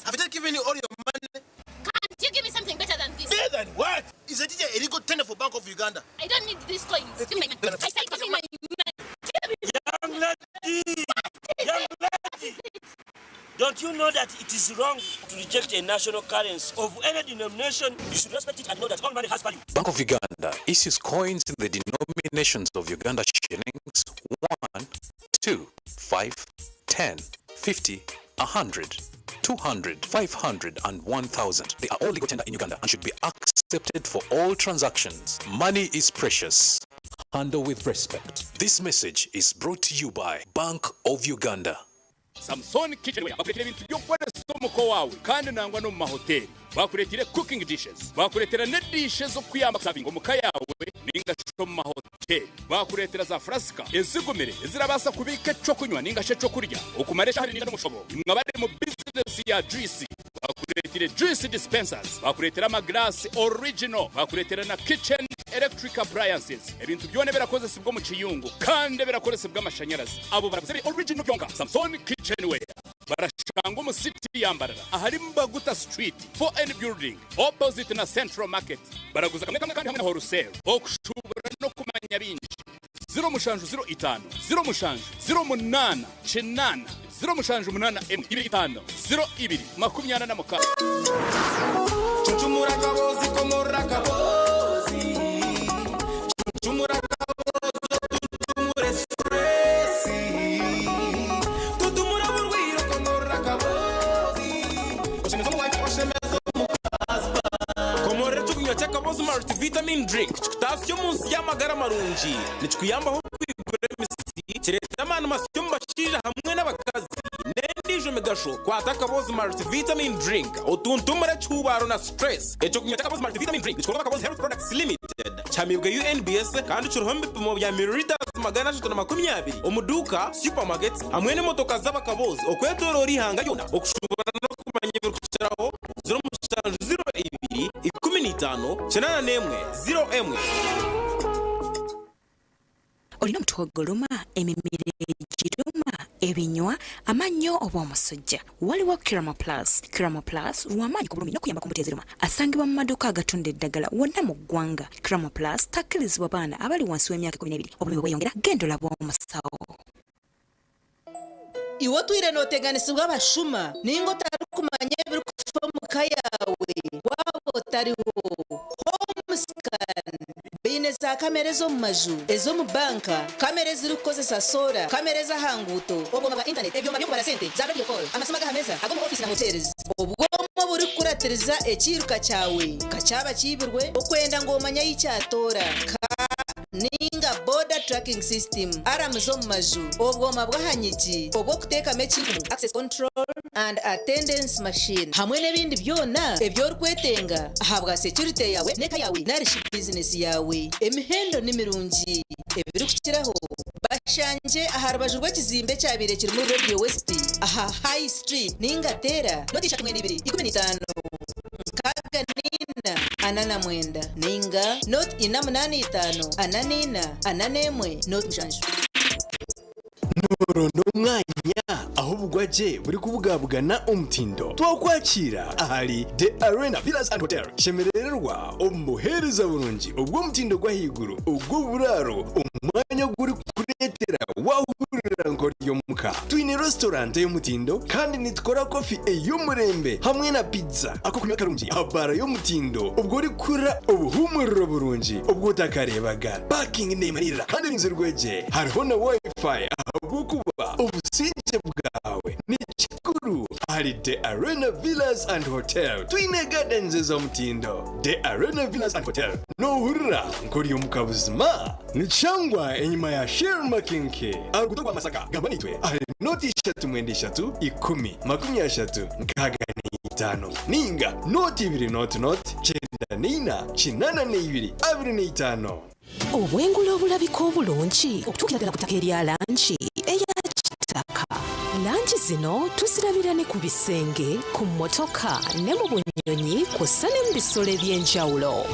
Have they given you all your money? Can't you give me something better than this? Better than what? Is a teacher illegal tender for Bank of Uganda? I don't need these coins. Give me my money. I said give me my money. Give me Young lady! Young lady! Don't you know that it is wrong to reject a national currency of any denomination? You should respect it and know that all money has value. Bank of Uganda issues coins in the denominations of Uganda shillings 1, 2, 5, 10, 50, 100, 200, 500, and 1000. They are all legal tender in Uganda and should be accepted for all transactions. Money is precious. Handle with respect. This message is brought to you by Bank of Uganda. Samson Kitchenware bakuretera ebintu by'okukoresa omuka waawe kandi nangwa n'omu mahoteri bakuretire cooking dishes bakuretera ne dishes z'okuyamba kusavinga omuka yaawe ninga shi omu mahoteri bakuretera za furasika ezigumire ezirabaasa kubiika ekyokunywa ninga shi ekyokurya okumara eshaaha ninga n'omushobo. Imwe abari mu bizinesi ya juice bakuretire juice dispensers bakuretera amagirasi original bakuretera na kitchen Electric Appliances, ebintu byona ebirakozesibwa omu kiyungu kandi ebirakoresibwa amashanyarazi. Abo baraguza ebi original byonka. Samson Kitchenware barashangwa omu city ya Mbarara ahari Mbaguta Street, 4N Building, opposite na Central Market. Baraguza kamwe kamwe kandi hamwe na wholesale. Okushubura n'okumanya bingi, 07 05 07 08 8 0 7 8 2 5 0 2 46. Cucumura akabozi komorora akabozi Cucumura akabozi otutumure stress Tutumura oburwire komorora akabozi Oshemeze omu wife oshemeze omu husband Komorora ekyokunywa ky'akabozi Multivitamin Drink kikutaasya omu nsi y'amagara marungi. Nikikuyambaho kwigura emisi, kireeta amaani masya omu bashaija hamwe n'abakazi, n'endiijo migasho. Kwata Akabozi Multivitamin Drink otuntumure ekihuubaaro na stress. Ekyokunywa ky'Akabozi Multivitamin Drink nikikorwa Akabozi Health Products Limited, kihamiibwe UNBS kandi kiriho omu bipimo bya millilitres 320 omu duuka, supermarkets hamwe n'emotoka z'abakabozi okwetooroora eihanga ryona. Okushuubura n'okumanya ebirikukiraho, 07 02 15 81 01. Olina omutwe oguluma, emimiro egiruma, ebinywa, amannyo oba omusujja? Waliwo Kiramo Plus. Kiramo Plus lw'amaanyi ku bulumi n'okuyamba ku mbuto eziruma. Asangibwa mu maduuka agatunda eddagala wonna mu ggwanga. Kiramo Plus takkirizibwa baana abali wansi w'emyaka 12. Obulumi bwe bweyongera, genda olabe omusawo. Iwe otwire nooteganisibwa abashuma nainga otarikumanya ebirikufa omu ka yaawe waaba otariho? Homescan baine zaakamera ez'omu maju, ez'omu banka, kamera ezirikukozesa soora, kamera ez'aha nguuto, obwoma bwa intaneti, ebyoma by'okubara sente, za radio call, amasimu ag'aha meeza, ag'omu ofiisi na hotels. Obwoma oburikukuratiriza ekiiruka kyawe ka kyaba kiibirwe, okwenda ngu omanye ahi kyatoora, ka. Ninga Border Tracking System, aramu z'omu maju, obwoma bw'aha nyigi obw'okuteekamu ekintu, access control and attendance machine, hamwe n'ebindi byona ebi orikwetenga ahabwa securite yaawe n'eka yaawe nari shi bizinesi yaawe. Emihendo ni mirungi. Ebirikukiraho, bashangye aha rubaju rw'ekizimbe ekyabaire kirimu Radio West aha High Street ninga teera noti ishatu mwenda ibiri 15. 64 49 nainga noti ina munaana itaano 44 41 noti mushanju. Nooronda omwanya ahu obugwagye burikubugabugana omutindo? Twakwakiira ahari The Arena Villas and Hotel. Shemerererwa omu buheereza burungi obw'omutindo gw'ahaiguru ogw'oburaaro omwanya ogurikukureetera waahurira nk'ori omuka. Twine restaurant ey'omutindo kandi nitukora kofi ey'omurembe hamwe na pizza. Ak'okunywa karungi aha baara y'omutindo obwo orikuhurira obuhuumuriro burungi obu otakareebaga. Parking neemariirira kandi erinzirwe gye. Hariho na Wi-Fi ahabw'okuba obusingye bwawe ni kikuru ahari The Arena Villas and Hotel. Twine gardens ez'omutindo. The Arena Villas and Hotel. Noohurira nk'ori omuka buzima? Nikishangwa enyima ya Shell Makinke aha ruguuto rwa Masaka. Gamba naitwe ahari nooti ishatu mwenda ishatu ikumi makumi ashatu nkaaga n'eitaano nainga nooti ibiri nooti nooti kyenda n'eina kinaana n'eibiri abiri n'eitaano. Obwengula obulabika obulungi okutuukira ddala ku ttaka erya langi eya kitaka. Langi zino tuzirabira ne ku bisenge, ku mmotoka ne mu bunyonyi kw'ossa ne mu bisolo eby'enjawulo.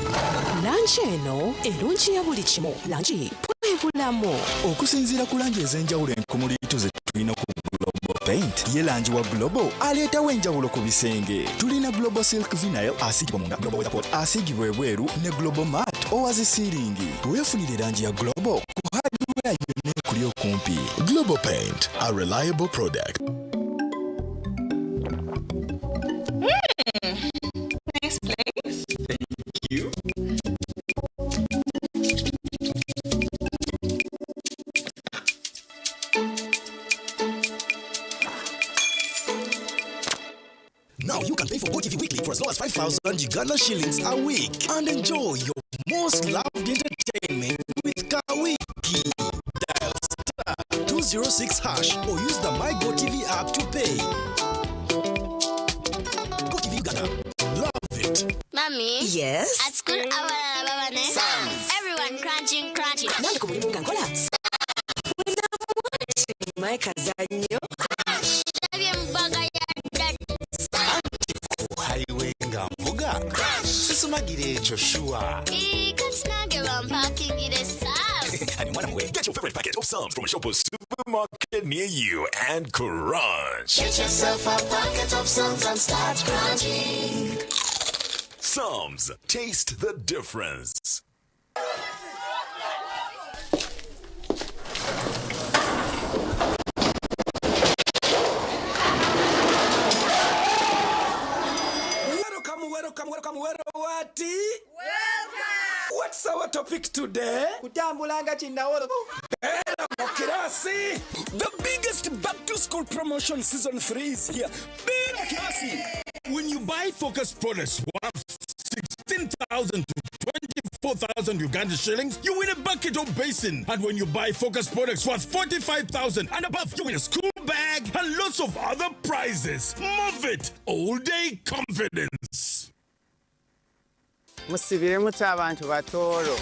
Langi eno erungiya buli kimu. Langi bwe bulamu. Okusinziira ku langi ez'enjawulo enkumuliitu ze tulina ku Global Paint, ye langi wa Global aleetawo enjawulo ku bisenge. Tulina Global Silk Vinyl asiigibwa munda, Global Weathercoat asiigibwa ebweru ne Global Matte owa zi siiringi. Weefunire langi ya Global ku hardware yonna ekuli okumpi. Global Paint, a reliable product. Nice place. Thank you. Now you can pay for GoTV Weekly for as low as 5,000 Uganda shillings a week and enjoy your most loved entertainment with Kawiki. Dial star 206 hash or use the My GoTV app to pay. GoTV Uganda. Love it. Mommy? Yes? At school, abalala baba ne Everyone crunching, crunching. Nange ku mulimu nga nkola. Mike kazannyo. Ndabye embaga ya daddy. Highway nga nvuga. Sisumagira ekyo sure. Ii, kati nange Sums from a shop or supermarket near you and crunch. Get yourself a packet of Sums and start crunching. Sums, taste the difference. Welcome, welcome, welcome, welcome, what? Welcome. What's our topic today? Kutambula nga kinnawolo. Beera mu kirasi. The biggest back to school promotion season 3 is here. Beera kirasi. When you buy Focus products worth 16,000 to 24,000 Uganda shillings, you win a bucket or basin. And when you buy Focus products worth 45,000 and above, you win a school bag and lots of other prizes. Move it. All day confidence. Musibire muta abantu batooro.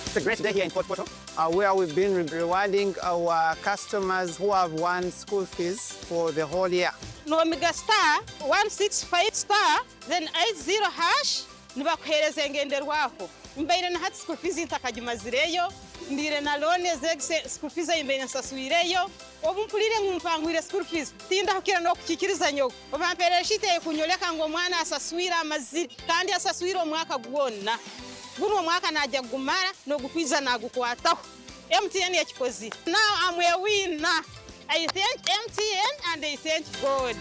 It's a great day here in Fort Portal, where we've been rewarding our customers who have won school fees for the whole year. Nomiga star 165 star then 80 hash nibakuheereza engenderwaho. Mbaire na hati school fees ntakagimazireyo, mbiire na loan ezegise school fees ei mbaire nsaswireyo, obu mpuriire ngu mpangwire school fees tindahukira n'okukikiriza nyowe. Obampeerera sheet ekunyoreka ngu omwana asaswire amazire kandi asaswire omwaka gwona. Gunu omwaka najya kugumara n'ogukwiza nagukwataho. MTN ekikozire. Now I'm a winner. I thank MTN and I thank God.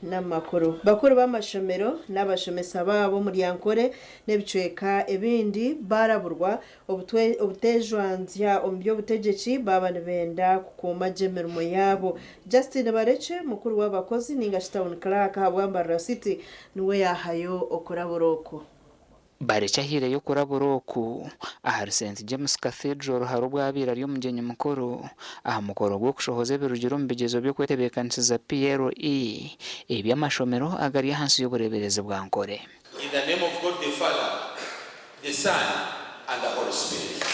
N'amakuru. Bakuru b'amashomero n'abashomesa baabo omuri Ankole n'ebicweka ebindi baaraburwa obutejwanzya omu by'obutegyeki baaba nibenda kukuuma gye emirimo yaabo. Justine Barekye, mukuru w'abakozi ninga shi Town Clerk ahabwa Mbarara City niwe yaahayo okurabura oku. Barekye ahaireyo okurabura oku ahari St James Cathedral hariho obu abaire ari omugyenyi mukuru aha mukoro gw'okushohoza ebirugire omu bigyezo by'okwetebeekanisiza PLE eby'amashomero agari ahansi y'obureeberezi bwa Nkore. In the name of God the Father, the Son, and the Holy Spirit.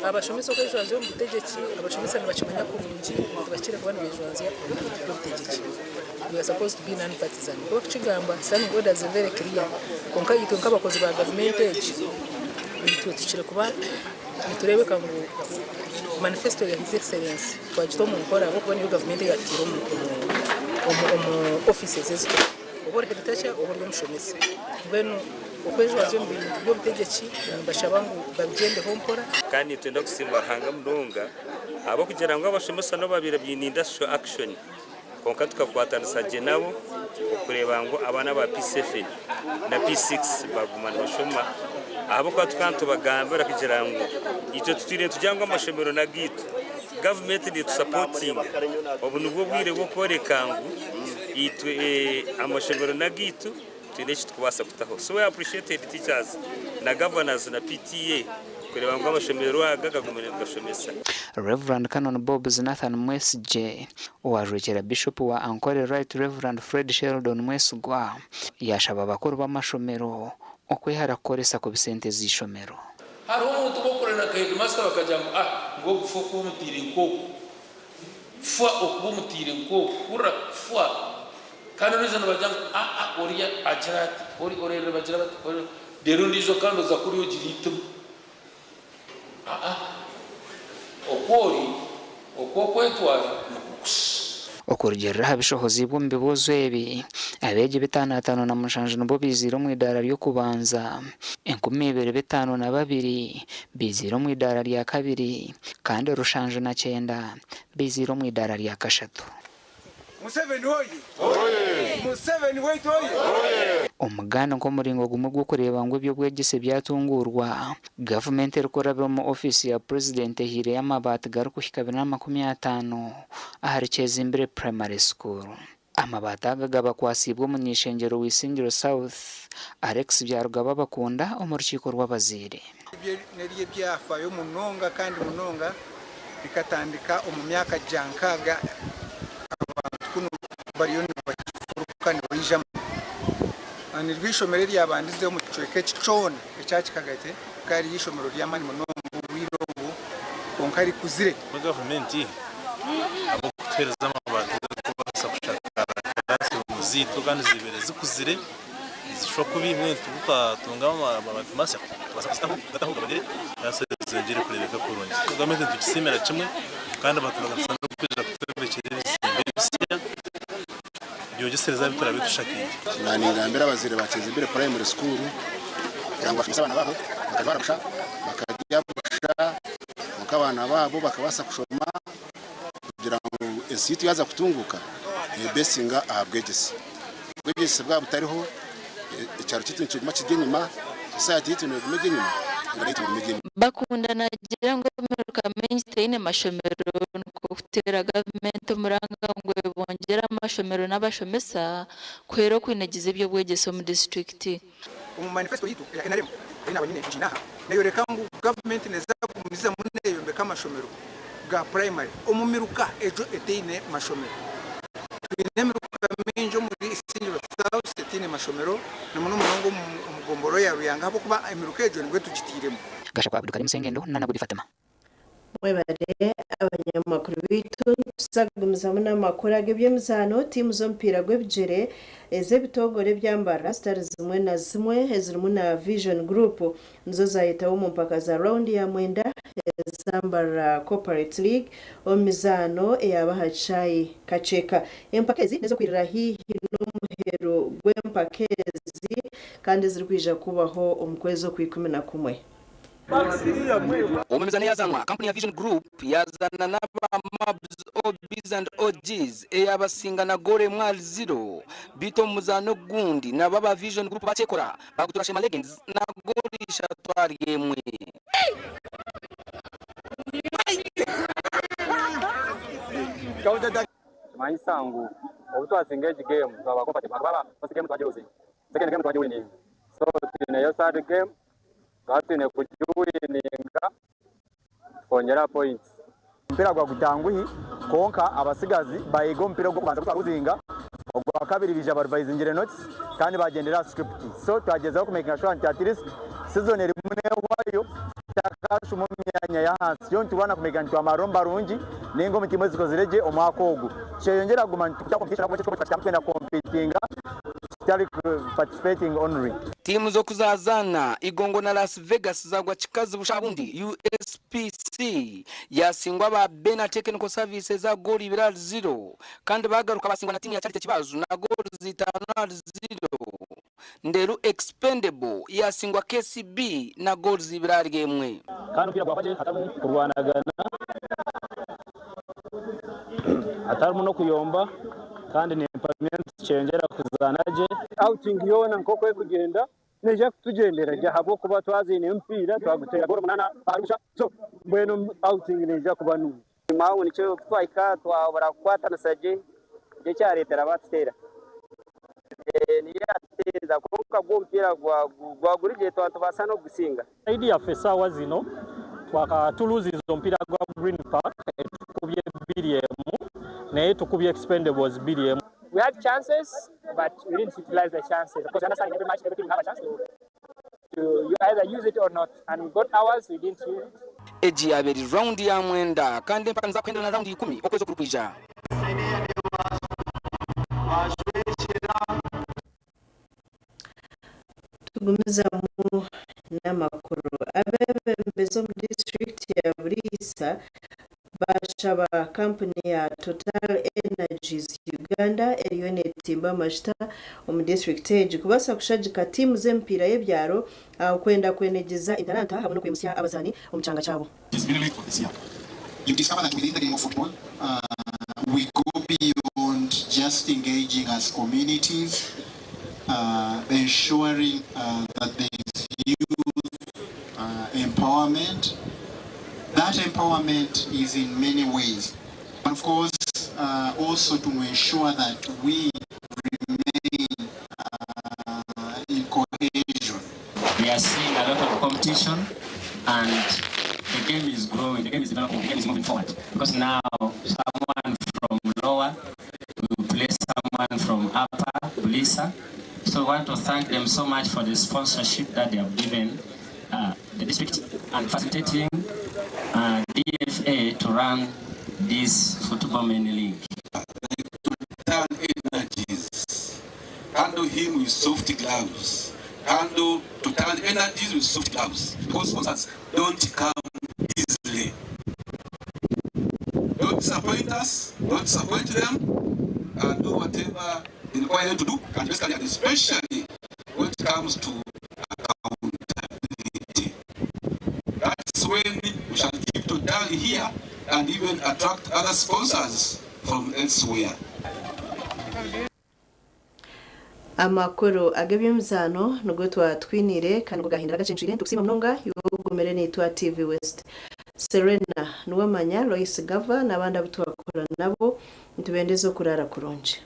Abashomesa okwejwanzya omu butegyeki, abashomesa nibakimanya kurungi ngu tibakire kuba nibejwanzya omu bintu by'obutegyeki. We are supposed to be non-partisan. Nikwo kukigamba, standing orders ziri very clear. Kwonka itwe nk'abakozi ba gavumenti egi, itwe tukire kuba nitureebeka ngu manifesto ya His Excellency twagita omu nkora ahabw'okuba niyo gavumenti eyatutaire omu, omu, omu offices ezi turimu. Oba ori head teacher oba ori omushomesa. Mbwenu okwejwanzya omu bintu by'obutegyeki nimbashaba ngu babigyendeho mpora. Kandi nitwenda kusiima Ruhanga munonga ahabw'okugira ngu abashomesa n'obu babaire baine industrial action kwonka tukakwatanisa gye nabo okureeba ngu abaana ba P7 na P6 baguma nibashoma ahabw'okuba tukaba nitubagambira kugira ngu itwe tutwire nitugira ngu amashomero n'agaitu, gavumenti netusapotinga, obu nibwo bwire bw'okworeka ngu itwe amashomero n'agaitu twine eki turikubaasa kutaho. So we appreciate head teachers na governors na PTA kureeba ngu amashomero aga gagumire nigashomesa. Rev. Canon Bobs Nathan Mwesigye, owajwekyera Bishopu wa Ankole Right Rev. Fred Sheldon Mwesigwa, yaashaba abakuru b'amashomero okwehara kukoresa kubi sente z'eishomero. Hariho omuntu obu okurana nka heedimasita bakagira ngu ah ngu ogu fa okuba omutiire nk'oku, fa okuba omutiire nk'oku, hurira fa. Kandi ondiijo nibagira ngu aa oriya agira ati, ori oreeba nibagira bati, ori reero ondiijo kandi oza kuriya ogira eitima. Aa oku ori, oku okwetwara nikwo kusha. Okurugiirira aha bishohoziibwe omu bibuuzo ebi, abeegi 557 nibo baiziire omu idaara ry'okubanza, 2052 baiziire omu idaara rya kabiri kandi 79 baiziire omu idaara rya kashatu. Museveni oye! Museveni waitu oye! Omuganda nk'omuringo gumwe gw'okureeba ngu eby'obwegyese byatunguurwa, gavumenti erikurabira omu ofiisi ya Purezidenti ehaireyo amabaati garikuhika 250 ahari Kyezimbire Primary School. Amabaati aga gabakwatsiibwe omuny'eishengyero wa Isingiro South, Alex Byarugaba Bakunda omu rukiiko rw'abazaire. Ebyo n'eby'ebyafaayo munonga kandi munonga bikatandika omu myaka gya nkaaga abantu kunu bariyo nibakifuruka nibaijamu. Niryo eishomero eryabandize omu kicweka eki kyona ekya Kikagate rikaba riri eishomero ry'amaani munonga obwire obwo kwonka rikuzire. Gavumenti ahabw'okutuheereza amabaati garikubaasa kushakaara. zaitu kandi zibaire zikuzire nizishusha kubi mbwenu ku twatunga amabaati masya tubaasa kuzitaho kugataho gabonere zongere kureebeka kurungi. Gavumenti nitugisiimira kimwe kandi baturaganisa n'okwija kutwombekyera ebizimbe ebisya byongyesereza ahu turaabe tushakaire. Ningambira abazaire ba Kyezimbire Primary School kugira ngu bashomese abaana baabo bakajwara busha, bakarya busha kwonka abaana baabo bakabaasa kushoma kugira ngu ensi yaitu yaaza kutunguuka nebesinga aha bwegyese. Obwegyese bwaba butariho, ekyaro kyaitu nikiguma kiri enyima, society yaitu neguma eri enyima, eihanga ryaitu riguma riri enyima. Bakunda naagira ngu emiruka mingi teine mashomero nikwo kuteera gavumenti omuranga ngu ebongyere amashomero n'abashomesa kuhwera okwinagiza eby'obwegyese omu disiturikiti. Omu manifesto yaitu eya nrm ei naaba nyine ngiine aha, neyoreka ngu gavumenti neeza kugumizamu neyombeka amashomero ga purayimari omu miruka egyo eteine mashomero. Twine emiruka mingi omuri Isingiro South eteine mashomero na muno munonga omu gomborora ya Ruyanga ahabw'okuba emiruka egyo nibwo tugiteiremu. Gashakwa Abdukarim Sengendo na Nagudi Fatima. Mwebare abanyamakuru baitu. Nituza kugumizamu n'amakuru ag'eby'emizaano. Tiimu z'omupiira gw'ebigyere ez'ebitongore ebyambara zitari zimwe na zimwe ezirimu na Vision Group nizo zaayetaho omu mpaka za rawundi ya mwenda eza Mbarara Corporate League omu mizaano eyaaba aha kishaayi Kakyeka. Empaka ezi n'ez'okwirira haihi n'omuheru gw'empaka ezi kandi ezirikwija kubaho omu kwezi Okwikumi-na-kumwe. Omu mizaano eyazanwa, kampuni ya Vision Group yazana n'aba Mabs, OBs and OGs eyabasinga na goolo emwe ahari ziro beitu omu muzaano ogundi nabo aba Vision Group bakyekora bagutura Shema Legends na goolo ishatu ahari emwe. Nikimanyisa ngu obu twasinga egi game twaba comfortable ahakuba first game twagiruzinga, second game twagiwininga so twineyo third game Twaba twine kugiwininga tukongyera aha points. Omupiira gwagutanguhi kwonka abatsigazi bayiga omupiira ogw'okubanza ogu twaruzinga, ogwakabiri baija barivayizingire notes kandi bagyendera aha script so twagyezaho kumekinga sure nti at least season erimu nehwayo tutakashuma omu myanya y'ahansi kyo niturwana kumekinga nti twamarira omu barungi ninga omu tiimu ezikozire gye omwaka ogu. Kyeyongyera kuguma nituta competition ahabw'okuba ekyo twakitamu twenda kukompitinga tutari participating only. Tiimu z'okuzazaana Igongo na Las Vegas zagwa kikazi busha ahabundi USPC yasingwa aba Bena Technical Services aha goolo ibiri ahari ziro kandi bagaruka basingwa na tiimu ya Charity Kibazu na goolo zitaano ahari ziro. Nderu Expendable yasingwa KCB na goolo ibiri ahari emwe. Kandi omupiira gwaba gye hatarimu kurwanagana, hatarimu n'okuyomba kandi nimpamya nti tukyeyongyera kuzaana gye. Outing yoona nk'oku erikugyenda neija kutugyendera gye ahabw'okuba twazaine omupiira twaguteera goolo munaana ahari busha so mbwenu outing neija kuba nungi. Enyima nikyo obu twahika twabura kukwatanisa gye nikyo kyareetera baatuteera. Niyo yaatuteeza kwonka gwo omupiira gwaba guri gye twaba nitubaasa n'okugusinga. Saidi yaffe esaawa zino tuluzinze omupiira gwa Green Park etukubye 2-1 naye tukubye Expendables 2-1. We had chances but we didn't utilize the chances. Of course, we understand in every match, every team will have a chance to you either use it or not. And we got ours, we didn't use it. Egi yaaba eri rawundi ya mwenda kandi empaka niza kuhendera na rawundi ikumi okwezi okurikwija. Tugumizamu n'amakuru. Abeebembezi omu disiturikiti ya Buliisa baashaba kampuni ya Total Energies Uganda eriyo neetimba amajuta omu disiturikiti egi kubaasa kushagika tiimu z'emipiira y'ebyaro okwenda kwenegyeza entaranta hamwe n'okwimutsya abazaani omu kyanga kyabo. It's been late for this year. You discover that within the game of football, we go beyond just engaging as communities, ensuring that there is youth empowerment. That empowerment is in many ways. But of course, also to ensure that we remain in cohesion. We are seeing a lot of competition and the game is growing, the game is developing, the game is moving forward. Because now someone from lower will play someone from upper, Buliisa. So we want to thank them so much for the sponsorship that they have given the district and facilitating DFA to run this football mini league. Total Energies. him with soft gloves. Handle Total Energies with soft gloves because sponsors don't come easily. Don't disappoint us, don't disappoint them, and do whatever they require you to do, and basically, and especially when it comes to accountability. That's when we shall keep Total here and even attract other sponsors from elsewhere. Amakuru ag'eby'emizaano nigo twatwiniire kandi nigo gahindura agacencwire. Nitukusiima munonga iwe ogumire naitwe aha TV West. Serena Nuwamanya, Lois Gava n'abandi abu twakora nabo nitubendeza okuraara kurungi.